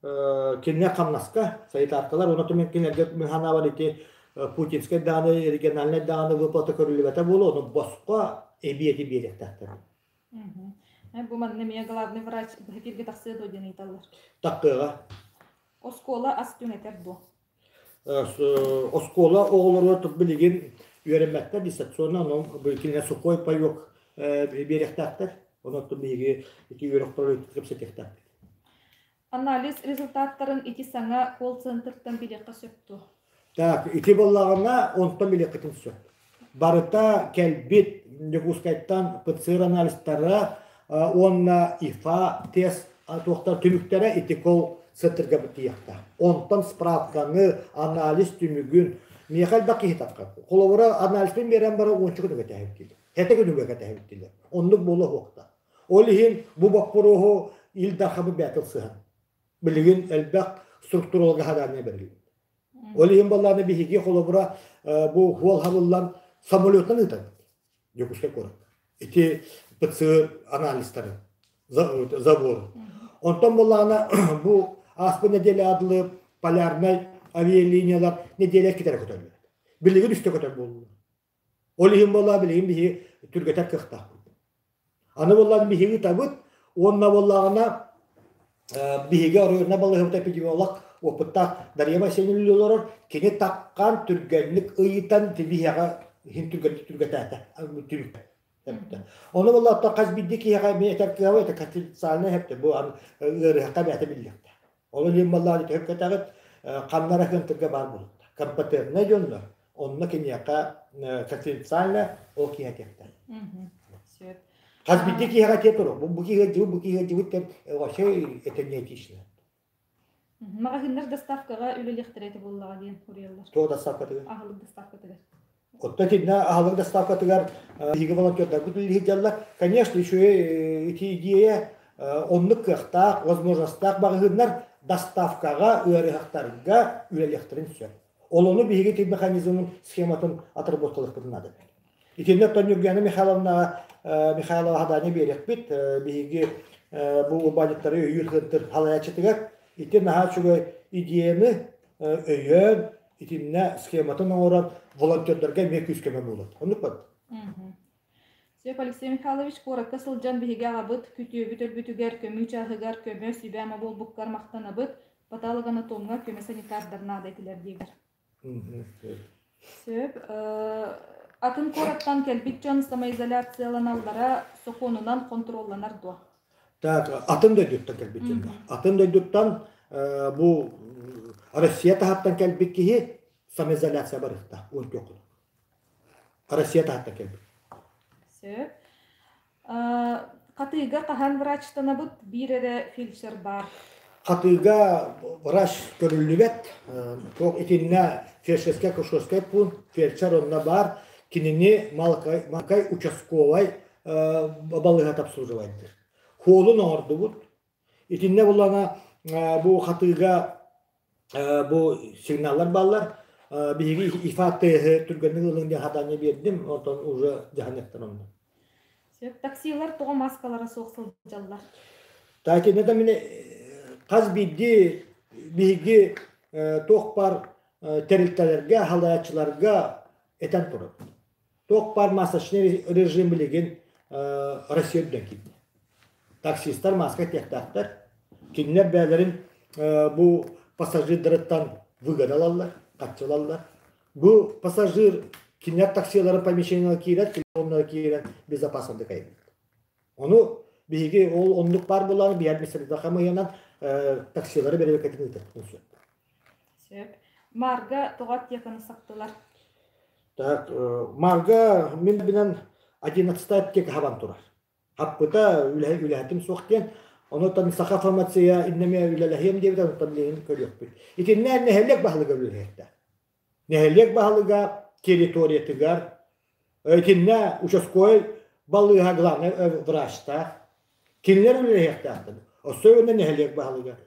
кинилэр хамнаска санитаркалар уонна мен кинилэргэ мин санаабар ити путинскай даҕаны региональнай даҕаны выплата көрүллүбэтэ буолуо, ону босхо эбиэти биэриэхтээхтэр. Бу манна эмиэ главный врач быһа тахсыа дуо диэн ыйыталлар. Тахсыаҕа. Оскуола ас түҥэтэр дуо? Оскуола оҕолоро билигин үөрэммэттэр дистанционно, онон кинилэр сухой паёк биэриэхтээхтэр. Онон биһиги ити үөрэх кэпсэтиэхтээхпит. Анализ результаттарын ити саҥа колл-центртан билиэххэ сөп дуо? Так, ити буоллаҕына онтон билиэххитин сөп. Барыта кэлбит Дьокуускайтан ПЦР анализтара уонна ИФА тест туохтар түмүктэрэ ити колл-центрга тиийиэхтээх. Онтон справканы, анализ түмүгүн миэхэ элбэх киһи таххар. Холобура, анализпын биэрэн баран уонча күнүгэ кэтэһэбит Хэтэ күнүгэ кэтэһэбит Оннук буолуо суохта. Ол иһин бу боппуруоһу Ил Дархаммыт бэйэтэ ылсыһан. Билигин элбэх структураларга хадаанньа бэриллибит. Ол иһин баллааны биһиги холобура бу хуол хабыллан самолетынан ыытабыт Дьокуускай куоракка. Ити ПЦР анализтарын забор. Онтон буоллаҕына бу ааспыт нэдиэлэ адылы полярнай авиалиниялар нэдиэлэ китэрэ көтөллөр. Билигин үстэ көтөр буоллулар. Ол иһин буоллаҕа билигин биһиги түргэтэр кыахтаахпыт. Аны буоллаҕына биһиги ыытабыт уонна буоллаҕына биһиги оройуонна балыыһабыт эпидемиолог опыттаах Дарья Васильевна олорор. Кини таххан түргэнник ыйытан биһиэхэ иһин түргэнник түргэтээтэ. Түмүк. Ону буоллаҕа хас биирдии киһиэхэ эмиэ этэр кыаҕа это конфиденциальный хэпте бу ыарыһахха бэйэтэ биллиэхтээх. Ол иһин буоллаҕына төһө кэтэҕит ханна эрэ кыантырга баар буолуохтаах. Компетентнай дьоннор онно киниэхэ конфиденциально ол киһи этиэхтээх. Сөп. Хас биирдии киһиэхэ этиэ туруох. Бу киһи ыалдьыбыт, бу киһи ыалдьыбыт диэн вообще это неэтично. Маҕаһыыннар доставкаҕа үлэлиэхтэрэ этэ буоллаҕа диэн суруйаллар. Туох доставкатыгар? Аһылык доставкатыгар. Оттон итиннэ аһылык доставкатыгар биһиги волонтердарбыт үлэлии сылдьаллар. Конечно, үчүгэй ити идея оннук кыахтаах, возможностаах маҕаһыыннар доставкаҕа ыарыһахтарга үлэлиэхтэрин сөп. Ол ону биһиги ити механизмын схематын отработкалыахпытын наада. Итиннэ оттон Ньургуяна Михайловнаҕа Михайлова задание биэриэхпит. Биһиги бу урбаанньыттары өйүүр кыттыр салайааччытыгар ити наһаа үчүгэй идеяны өйөөн, итиннэ схематын оҥорон волонтердарга эмиэ күүс-көмө буолар. Оннук бат. Сөп Алексей Михайлович куоракка сылдьан биһиги аҕабыт күтүөбүт өлбүтүгэр көмүү чааһыгар көмө сүбэ-ама буолбуккар махтанабыт. Патологоанатомҥа көмө санитардар наада этилэр диигэр. Сөп. Атын куораттан кэлбит дьон самоизоляцияланаллара сокуонунан хонтуруолланар дуо? Так, атын дойдуттан кэлбит дьон. Атын дойдуттан бу Россия таһыттан кэлбит киһи самоизоляция барыахтаах 14 хонук. Россия таһыттан кэлбит. Сөп. Хатыыга хаһан врачтанабыт биир эрэ фельдшер баар. Хатыыга врач көрүллүбэт. Туох итиннэ фельдшерскэй акушерскай пуун, фельдшер онно баар. Кинини Малкай участковай балыыһата обслуживайдыр. Хуолун оҥордубут. Итиннэ буллана бу хатыыга бу сигналлар бааллар. Биһиги ИФА тыаһы түргэнник ылыҥ диэн хатаанньа биэрдим, онтон уже дьаһаныахтар онно. Сөп. Таксилар тоҕо маскалара суох сылдьаллар? Таатина да мин хас биирдии биһиги туох баар тэрилтэлэргэ, халааччыларга этэн турабыт. Туох баар масочный режим билигин Россия үрдүнэн киирдэ. Таксистар маска кэтиэхтээхтэр. Кинилэр бэйэлэрин бу пассажирдарыттан выгода ылаллар, харчы ылаллар. Бу пассажир кинилэр таксиларын помещениеҕа киирэр, телефоннара киирэн безопасныйдык айанныыр. Ону биһиги ол оннук баар буолан биһиги административнай хамыыһыйанан таксилары бэрэбиэркэтин ыытыахпытын сөп. Сөп. Марга тоҕо аптеканы саптылар? Так, Марга мин билэн 11 аптека хабан турар. Хаппыта үлэһитим суох диэн, онуттан Саха фармация иннэмэ үлэлэһиэм диэбит, онуттан билигин көрүөхпүт. Итиннэ нэһилиэк баһылыга үлэлэһиэхтээх. Нэһилиэк баһылыга территориятыгар итиннэ участковай балыыһа главнай врачтаах. Кинилэр үлэлэһиэхтээхтэр. Особенно нэһилиэк баһылыга.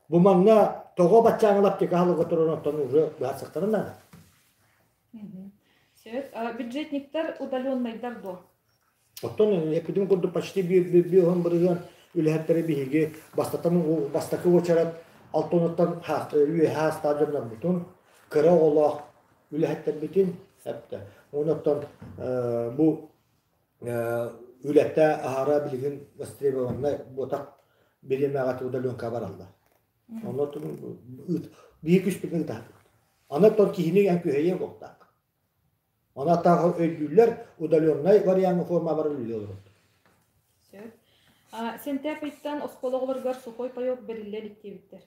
Бу манна тоҕо баччааҥҥы аптека аһылыга турар онтон уже быһаарсыахтарын наада. Сөп. Бюджетниктар удаленнайдар дуо? Оттон эппитим курдук почти 50% үлэһиттэри биһиги бастатан бастакы уочарат алтонуттан үөһэ аастаах дьоннорбутун, кыра оҕолоох үлэһиттэрбитин эптэ. Онон бу үлэтэ аһара билигин востребованнай буотах бириэмэҕэ удаленка бараллар. Онно биһи күспүтүн ытаһабыт. Аны оттон киһини эн күһэйиэн буолтаах. Ону атааҕы өйдүүллэр, удаленнай вариаҥҥа форма барар үлэлии олорор. Сөп. Сентябрь ыйтан оскуола оҕолоругар сухой паёк бэриллэ илик диэбиттэр.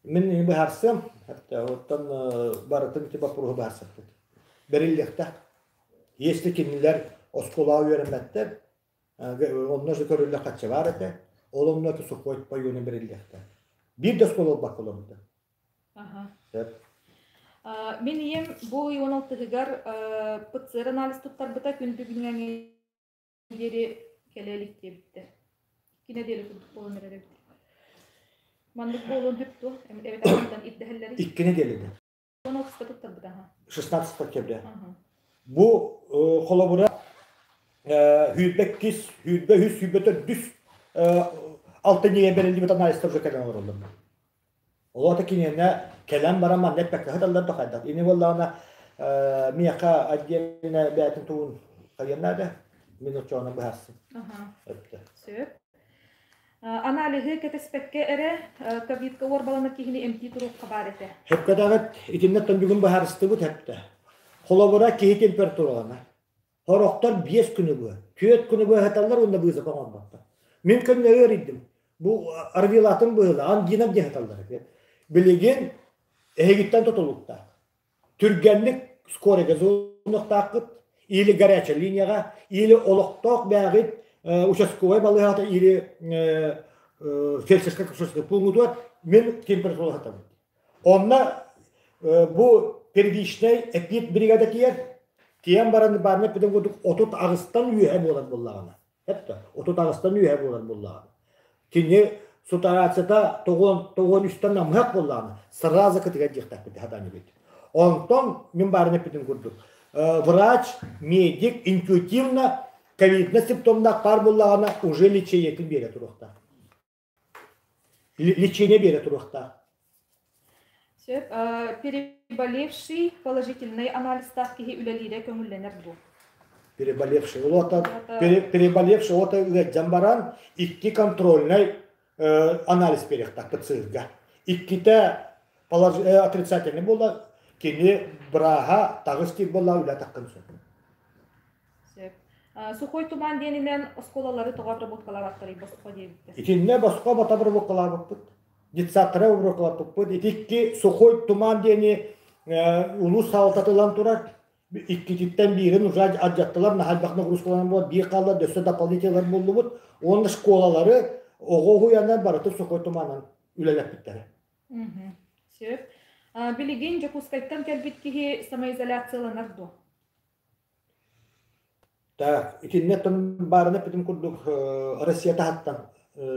Мин быһаарсыам. Оттон барытын ити боппуруоһу быһаарсыахпыт. Бэриллиэхтээх. Если кинилэр оскуолаҕа үөрэммэттэр, онно же көрүллэ хачча баар этэ, ол онно сухой паёны бэриллиэхтээх. Биир да оскуола ылбакка олорбута. Сөп. Мин ийэм бу ый 16-тыгар ПЦР анализ туттарбыта күн бүгүҥҥэ диэри кэлэ илик диэбиттэр. Икки нэдиэлэ курдук буолан эрэр эбит. Маннык буолуон сөп дуо? Эбэтэр хантан ирдэһэллэрий? Икки нэдиэлэнэн. 16 туттарбыта. 16 октября. Бу холобура сүүрбэ иккис, 23, 24 алтынньыга бэриллибит анализтар уже кэлэн олороллор. Олоото киниэнэ кэлэн баран манна эппэккэ сыталлар да хайдах. Ини буоллаҕына миэхэ отдельно бэйэтин тугун хайыан наада. Мин оччоҕуна быһаарсым. Сөп. Аналиһы кэтэспэккэ эрэ ковидка уорбаланар киһини эмтии туруохха баар этэ. Сөпкөтөҕүт итиннэ бүгүн быһаарыстыбыт эптэ. Холобура киһи температураланар. Сорохтор биэс күнү быһа, түөрт күнү быһа сыталлар уонна быысапа оҥорботтор. Мин көннөрү эрийдим. Бу арвилатын быһыылаах, ангина диэн сыталлар эбит. Билигин эһигиттэн тутулуктаах. Түргэнник скорыйга звонуохтааххыт, или горячая линияҕа, или олохтоох бэйэҕит участковай балыыһата или фельдшерскай пуунутугар мин температура сатабын. Онно бу первичнэй эпид бригада тиийэр, тиийэн баран баарына эппитин курдук 38-тан үөһэ буолар буоллаҕына, эптэ 38-тан үөһэ буолар буоллаҕына, кини сутарацията тоҕуон үстэн намыһах буоллаҕына, сразу кытыгар диэхтээхпит хатаанньыбыт. Онтон мин баарына эппитин курдук, врач, медик интуитивно ковидный симптомнаах баар буоллаҕына уже лечениетин биэрэ туруохтаах. Лечение биэрэ туруохтаах. Сөп. Переболевший положительный анализтаах киһи үлэлиирэ көҥүллэнэр дуо? Переболевший. Ол переболевший ото ыалдьан баран икки контрольнай анализ бериэхтээх ПЦР-га. Иккитэ отрицательный буолла, кини бырааһа таҕыс диир буолла үлэ таххын сөп. Сөп. Сухой туман диэнинэн оскуолалары тоҕо обработкалаабаттарый босхо диэбиттэр. Итиннэ босхо бата обработкалаабыппыт. Детсадтары обработкалаабыппыт. Ити икки сухой туман диэни улуус салалтатылан турар. Иккититтэн биирин уже алдьаттылар, наһаа элбэх нагрузкаланан буолан биир хаалла, өссө дополнительнай буллубут. Уонна школалары оҕо уһуйанан барытын сухой туманан үлэлэппиттэрэ. Сөп. Билигин Дьокуускайтан кэлбит киһи самоизоляцияланар дуо? Так, итиннэ баарына эппитим курдук Россия таһыттан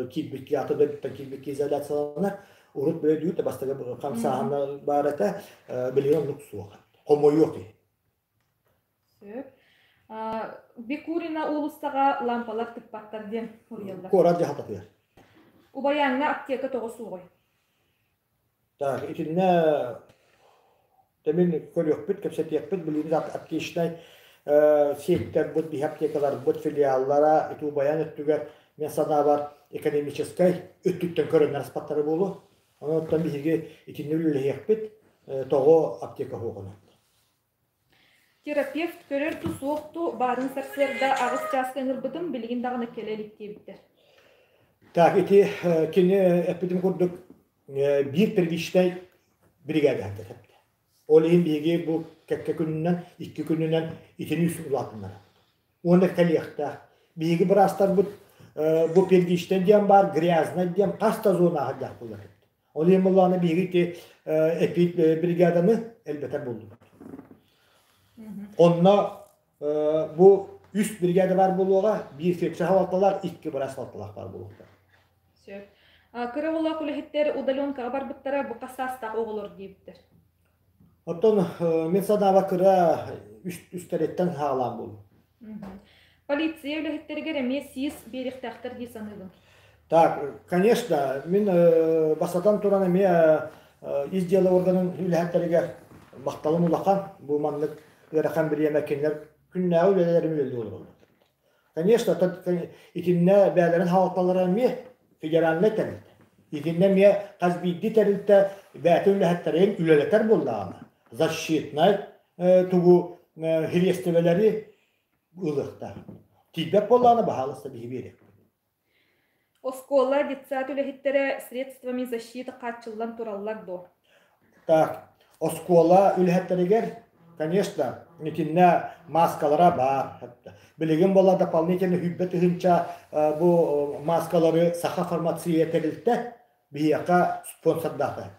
киирбит аты дойдуттан киирбит изоляцияланар. Урут били бастакы хамсааһына баар этэ, билигин оннук суох. Хомойуох киһи. Сөп. Бекурина уулуссаҕа лампалар тыкпаттар диэн суруйаллар. Куорат дьаһалтатыгар. Убайааҥҥа аптека тоҕо суоҕуй? Так, итиннэ тэмин көрүөхпүт, кэпсэтиэхпит. Билигин аптечнай сеттэрбит, биһи аптекаларбыт филиаллара ити убайан өттүгэр мен санаабар экономическай өттүттэн көрөннөр аспаттара буолуо. Онон биһиги итиннэ үлэлэһиэхпит, тоҕо аптека суоҕунан. Терапевт көрөр ту суох ту баарын сарсыарда аҕыс чааска ыҥырбытым, билигин даҕаны кэлэ илик диэбиттэр. Так, ити кини эппитим курдук биир первичнэй биригээдэ эппитэ. Ол иһин биһиги бу кэккэ күнүнэн, икки күнүнэн итини үс улаатыннарабыт. Уонна кэлиэхтээх. Биһиги быраастарбыт бу первичнэй диэн баар, грязный диэн хас да зонаҕа дьаһаллар эбит. Ол иһин буоллаҕына биһиги ити эпид бригаданы элбэтэр буоллубут. Онно бу үс бригада баар буолуоҕа, биир фельдшер салалталаах, икки быраас салалталаах баар буолуохтар. Сөп. Кыра оҕолоох үлэһиттэр удаленкаҕа барбыттара бу хас саастаах оҕолор диэбиттэр. Оттон мин санааба кыра үстэриттэн хаалаан буолуо. Полиция үлэһиттэригэр эмиэ СИС биэриэхтээхтэр дии саныыбын. Так, конечно, мин бастатан туран эмиэ ис дьыала органын үлэһиттэригэр махталым улахан. Бу маннык ыарахан бириэмэ кинилэр күннээҕи үлэлэрин үлэлии олороллор. Конечно, итиннэ бэйэлэрин хаалталара эмиэ федеральнай тэрилтэ. Итиннэ эмиэ хас биирдии тэрилтэ бэйэтин үлэһиттэрин үлэлэтэр буоллаҕына, защитнай тугу сириэстибэлэри ылыахтаах. Тиийбэт буоллаҕына, баһаалыста биһи биэриэхпит. Оскуола, детсад үлэһиттэрэ средствами защиты хааччыллан тураллар дуо? Так, оскуола үлэһиттэригэр, конечно, итиннэ мааскалара баар. Билигин буолла дополнительно сүүрбэ тыһыынча бу мааскалары Саха фармация тэрилтэ биһиэхэ спонсордаата.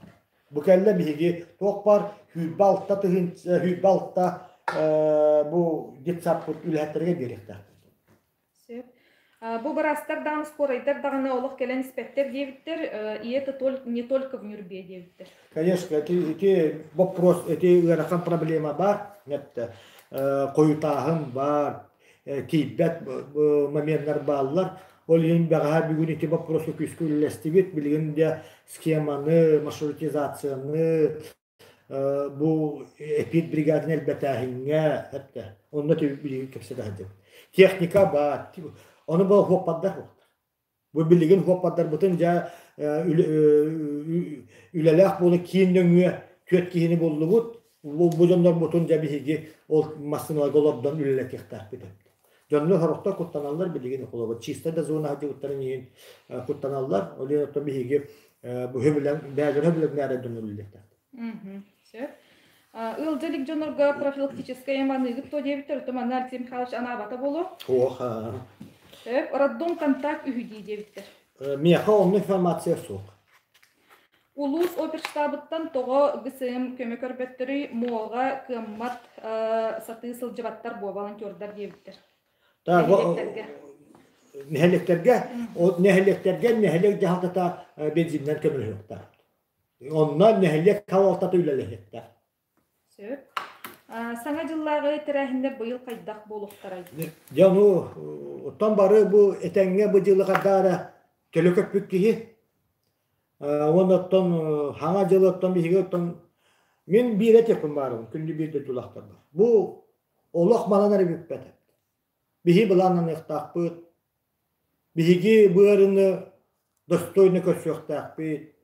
Бу кэллэ биһиги туох баар 26 тыһыынча 26 бу детсадпыт үлэһиттэригэр биэриэхтээхпит. Сөп. Бу быраастар даҕаны, скорайдар даҕаны олох кэлэн испэттэр диэбиттэр, и это не только в Нюрбе диэбиттэр. Конечно, ити вопрос, ити ыарахан проблема бар. Нет, хойутааһын бар, тиийбэт моменнар бааллар. Ол иһин бэҕэһээ бүгүн ити вопросу күүскэ үллэстибит. Билигин дьэ схеманы, маршрутизацияны, бу эпид бригаданы элбэтээһиҥҥэ эттэ. Онно билигин кэпсэтэ сылдьабыт. Техника баар. Ону бу хуоппардар хуоптар. Бу билигин хуоппардарбытын дьэ үлэлээх буола киин нөҥүө түөрт киһини буллубут. Бу дьоннорбутун дьэ биһиги ол массыыналарга олордон үлэлэтиэхтээхпит. Дьоннор сорохтор куттаналлар билигин холобур чисто да зона сылдьыбыттарын иһин куттаналлар. Ол иһин оттон биһиги бу сөбүлэҥ бэйэлэрэ сөбүлэҥнээр дьоннор үлэлиэхтээхтэр. Сөп. Ыалдьа илик дьоннорго профилактическай эманыыгыт то диэбиттэр, оттон манна Алексей Михайлович анаабата буолуо. Суох. Сөп. Роддом контакт үһү дии диэбиттэр. Миэхэ онно информация суох. Улуус оперштабыттан тоҕо ГСМ көмө көрбөттөрүй, муоҕа кыаммат сатыы сылдьыбаттар буо волонтердар диэбиттэр. Нэһилиэктэргэ. Нэһилиэктэргэ, нэһилиэктэргэ нэһилиэк дьаһалтата бензиннэн көмөлөһүөхтээх. Онно нэһилиэк салалтата үлэлэһиэхтээх. Сөп. Саҥа дьыллааҕы тэрээһиннэр быйыл хайдах буолуохтарай? Дьэ ону оттон бары бу этэҥҥэ бу дьылы хардаара төлө көппүт киһи. Уонна оттон хаҥа дьылы оттон биһиги оттон мин биир этиэхпин баарым күндү биир дойдулаахтарбар. Бу олох манан эрэ бүппэт. Биһи былааннаныахтаахпыт, Биһиги быарыны достойно көрсүөхтээхпит,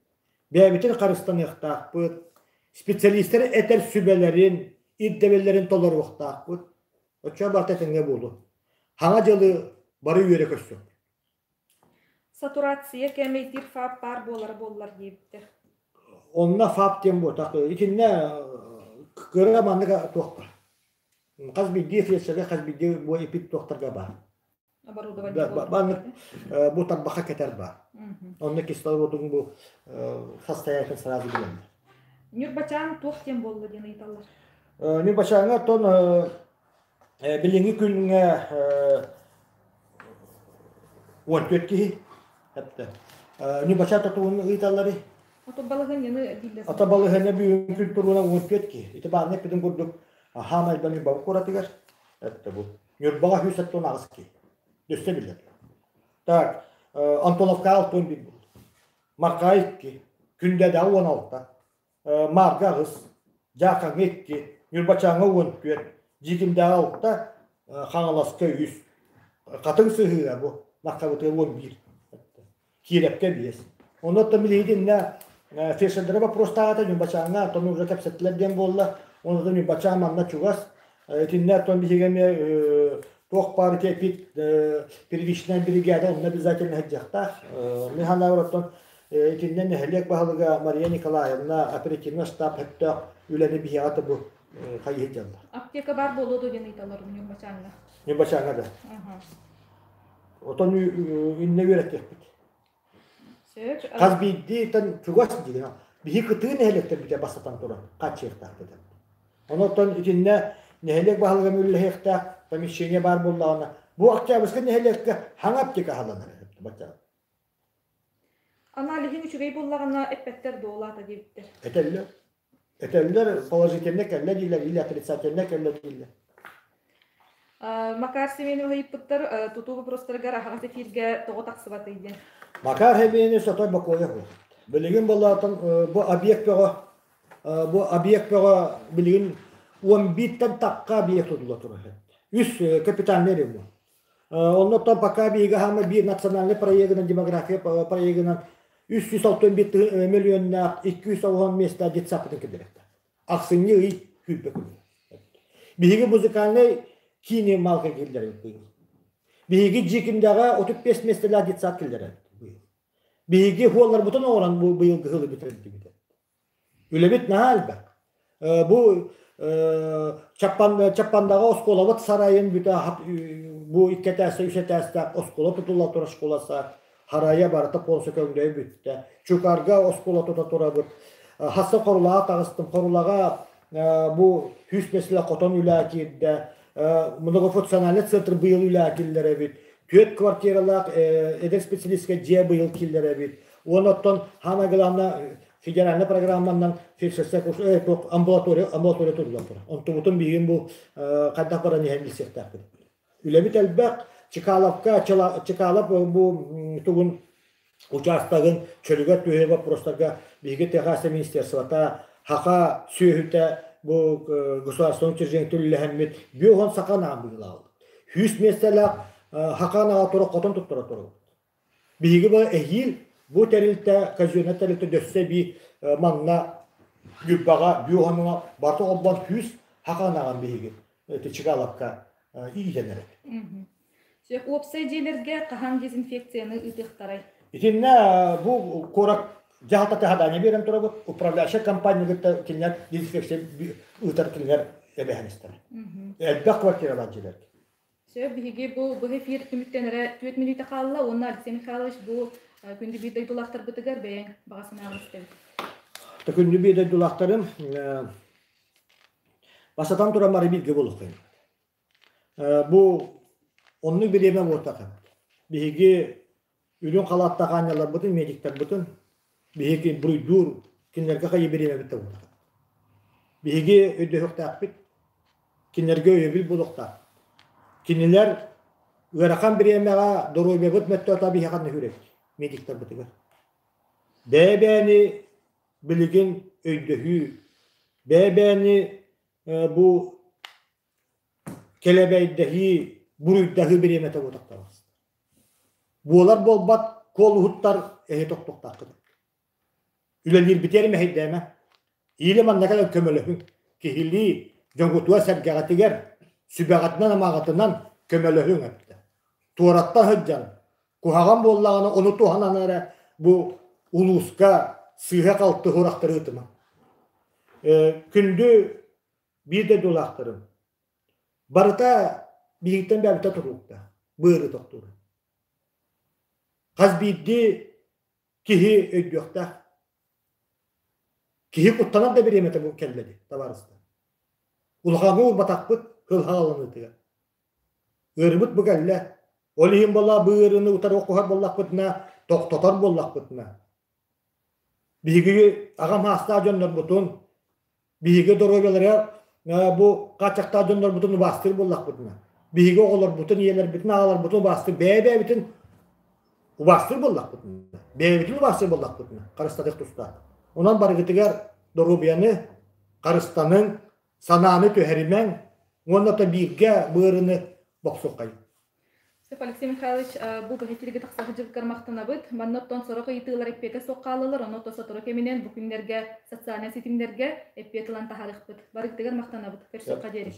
бэйэбитин харыстаныахтаахпыт, специалистар этэр сүбэлэрин, ирдэбиллэрин толоруохтаахпыт. Оччоҕо барыта этэҥҥэ буолуо. Хаҥа дьылы бары үөрэ көрсүөхпүт. Сатурация кээмэйдиир ФАП баар буолара буоллар диэбиттэр. Онно ФАП диэн буотах. Итиннэ кыра маннык туох баар. Хас биирдии фельдшергэ, хас биирдии бу эпид туохтарга баар. Оборудование Маннык бу тарбаха кэтэр баар. Онно кислородун бу состоятель сразу билэллэр. Ньурбачаан туох диэн буолла диэн ыйыталлар. Ньурбачааҥҥа оттон билиҥҥи күҥҥэ 14 киһи эптэ. Ньурбачаан тотугун ыйыталлары. Ото балаһыанньаны дииллэр. Ото балаһыанньа бүгүн күн туруна 14 киһи. Ити баанна эппитин курдук хаамай Ньурба куоратыгар эптэ бу. Ньурбаҕа 178 киһи. Өссө биллэр. Так, Антоновка 61 буолла. Марха 2, Күндэдэҕэ 16, Маарга 8, Дьаакаҥҥа 2, Ньурбачааҥҥа 14, Дьиикимдэҕэ 6, Хаҥаласка 3. Хатыҥ сыһыыга бу Мархабытыгар 11. Киирэпкэ биэс. Онно оттон билигин фельдшердары боппуруостаата Ньурбачааҥҥа оттон уже кэпсэттилэр диэн буолла. Онно Ньурбачаан манна чугас. Итиннэ оттон биһиги эмиэ туох баар ити эпид первичная бригада онно обязательно сылдьыахтаах. Мин санаабар оттон итиннэ нэһилиэк баһылыга Мария Николаевна оперативный штаб сөптөөх үлэни биһиэхэ да бу хайыы сылдьаллар. Аптека баар буолуо дуо диэн ыйыталлар Ньурбачааҥҥа. Ньурбачааҥҥа да. Отон иннэ үөрэтиэхпит. Хас биирдиитэн чугас диэн биһи кытыы нэһилиэктэрбитэ бастатан туран хааччыйыахтаахпыт. Онон итиннэ нэһилиэк баһылыга үлэлэһиэхтээх помещение баар буоллаҕына бу Октябрьскай нэһилиэккэ хаҥа аптека аһылланар Аналиһын үчүгэй буоллаҕына эппэттэр дуо улаата диэбиттэр. Этэллэр. Этэллэр положительно кэллэ дииллэр или отрицательно кэллэ дииллэр. Макар Семеновы ыйыппыттар тутуу вопростарыгар аһаҕас эфиргэ тоҕо тахсыбатый диэн. Макар Семенович отой бокуойа суох. Билигин боллоотон бу объект бөҕө бу объект бөҕө билигин 11-тэн тахха объект тутулла турар. Үс капитальный ремонт. Оннуттан пока биһиги хаама биир национальный проегынан, демография проегынан 361 миллионнаах 290 места детсадпытын киллэриэхтэ. Ахсынньы ый күүрбэ күнү. Биһиги музыкальнай киини малга киллэрэн быйыл. Биһиги Дьиикимдэҕэ 35 миэстэлээх детсад киллэрэн быйыл. Биһиги хуолларбытын оҥорон бу быйылгы сылы бүтэрдибит. Үлэбит наһаа элбэх. Бу Чаппандаҕа оскуолабыт сарайын бүтэ бу икки этээстээх, үс этээстээх оскуола тутулла турар школаса харайа барыта полностью көҥдөйө бүттэ. Чукарга оскуола тута турабыт. Хасса Хорулаҕа таҕыстым. Хорулаҕа бу сүүс миэстэлээх хотон үлэ киирдэ. Многофункциональный центр быйыл үлэ киллэрэбит. Түөрт квартиралаах эдэр специалистка дьиэ быйыл киллэрэбит. Уонна оттон самое главное федеральная программанан фельдшерская амбулатория амбулатория тутуллан турар. Онтубутун биһигин бу хайдах баран иһэн билсиэхтээхпит. Үлэбит элбэх. Чкаловка Чкалов бу тугун учаастагын чөлүгэр түһэр вопростарга биһиги Техас министерствота хаха сүөһүтэ бу государственный учреждение түллэһэммит бүөһөн саха наан быылаабыт. Хүс миэстэлээх хака наҕа тура хотон туттара турабыт. Биһиги бу эһиил бу тэрилтэ казино тэрилтэ дөссө би манна Ньурбаҕа бүөһөнуҥа барыта холбоон хүс хака наҕан биһиги Чкаловка иитэн эрэбит. Сөп уопсай дьиэлэргэ хаһан дезинфекцияны ыытыахтарай? Итиннэ бу куорат дьаһалтата задание биэрэн турабыт. Управляющая компания кытта кинилэр дезинфекция ыытар кинилэр эбэһинэстэрэ. Элбэх квартиралаах дьиэлэргэ. Сөп, биһиги бу быһа эфир түмүктэнэрэ 4 мүнүүтэ хаалла уонна Алексей Михайлович бу күндү биир дойдулаахтарбытыгар бэйэҥ баҕа санааҕын истэбит. Күндү биир дойдулаахтарым, бастатан туран бары бииргэ буолуоххайын. Бу оннук бириэмэ буолтаха. Биһиги үрүҥ халааттаах аанньаларбытын, медиктарбытын биһиги буруйдуур кинилэргэ хайы бириэмэбит да буолтаха. Биһиги өйдөһүөхтээхпит, кинилэргэ өйөбүл буолуохтаах. Кинилэр ыарахан бириэмэҕэ доруобуйабыт мөттөөтө биһиэхэ нүһүрэбит медиктарбытыгар. Бэйэ-бэйэни билигин өйдөһүү, бэйэ-бэйэни бу Кэлэбэйдэһии, буруйдаһыы бириэмэтэ буотахтаах. Буолар буолбат куолуһуттар эһи тохтуохтааххыт. Үлэлиирбитигэр мэһэйдээмэ. Иилэ манна кэлэн көмөлөһүҥ. Киһилии, дьоҥҥутугар-сэргэҕитигэр, сүбэҕитинэн-амаҕытынан көмөлөһүҥ эбитэ. Туораттан сылдьан, куһаҕан буоллаҕына ону туһанан эрэ бу улууска сыыһа-халты сурахтары ыытымаҥ. Күндү биир дойдулаахтарым, барыта биһигиттэн бэйэбитэ тутулуктаах, быары тохтуура. Хас биирдии киһи өйдүөхтээх. Киһи куттанар да бириэмэтэ бу кэллэ дии, табаарыстар. Улахаҥҥа уурбатахпыт кылһааланыытыгар. Ыарыбыт бу кэллэ. Ол иһин буолла бу ыарыыны утары охсуһар буоллахпытына, тохтотор буоллахпытына, биһиги аҕам саастаах дьоннорбутун Биһиги доруобуйаларыгар бу хааччахтаах дьоннорбутун убаастыыр буоллахпытына, биһиги оҕолорбутун, ийэлэрбитин, аҕаларбытын убаастыыр, бэйэ-бэйэбитин убаастыыр буоллахпытына, бэйэбитин убаастыыр буоллахпытына, харыстатыах тустаах. Онон барыгытыгар доруобуйаны харыстаныҥ, санааны түһэримэҥ уонна то бииргэ быарыны бохсуоххайыҥ. Сөп, Алексей Михайлович, бу быһа тахса сылдьыбыккар махтанабыт. Манна оттон сорох ыйытыылар эппиэтэ суох хааллылар, онно оттон сотору кэминэн бу күннэргэ социальнай ситимнэргэ эппиэт ылан таһаарыахпыт. Барыгытыгар махтанабыт. Көрсүөххэ диэри.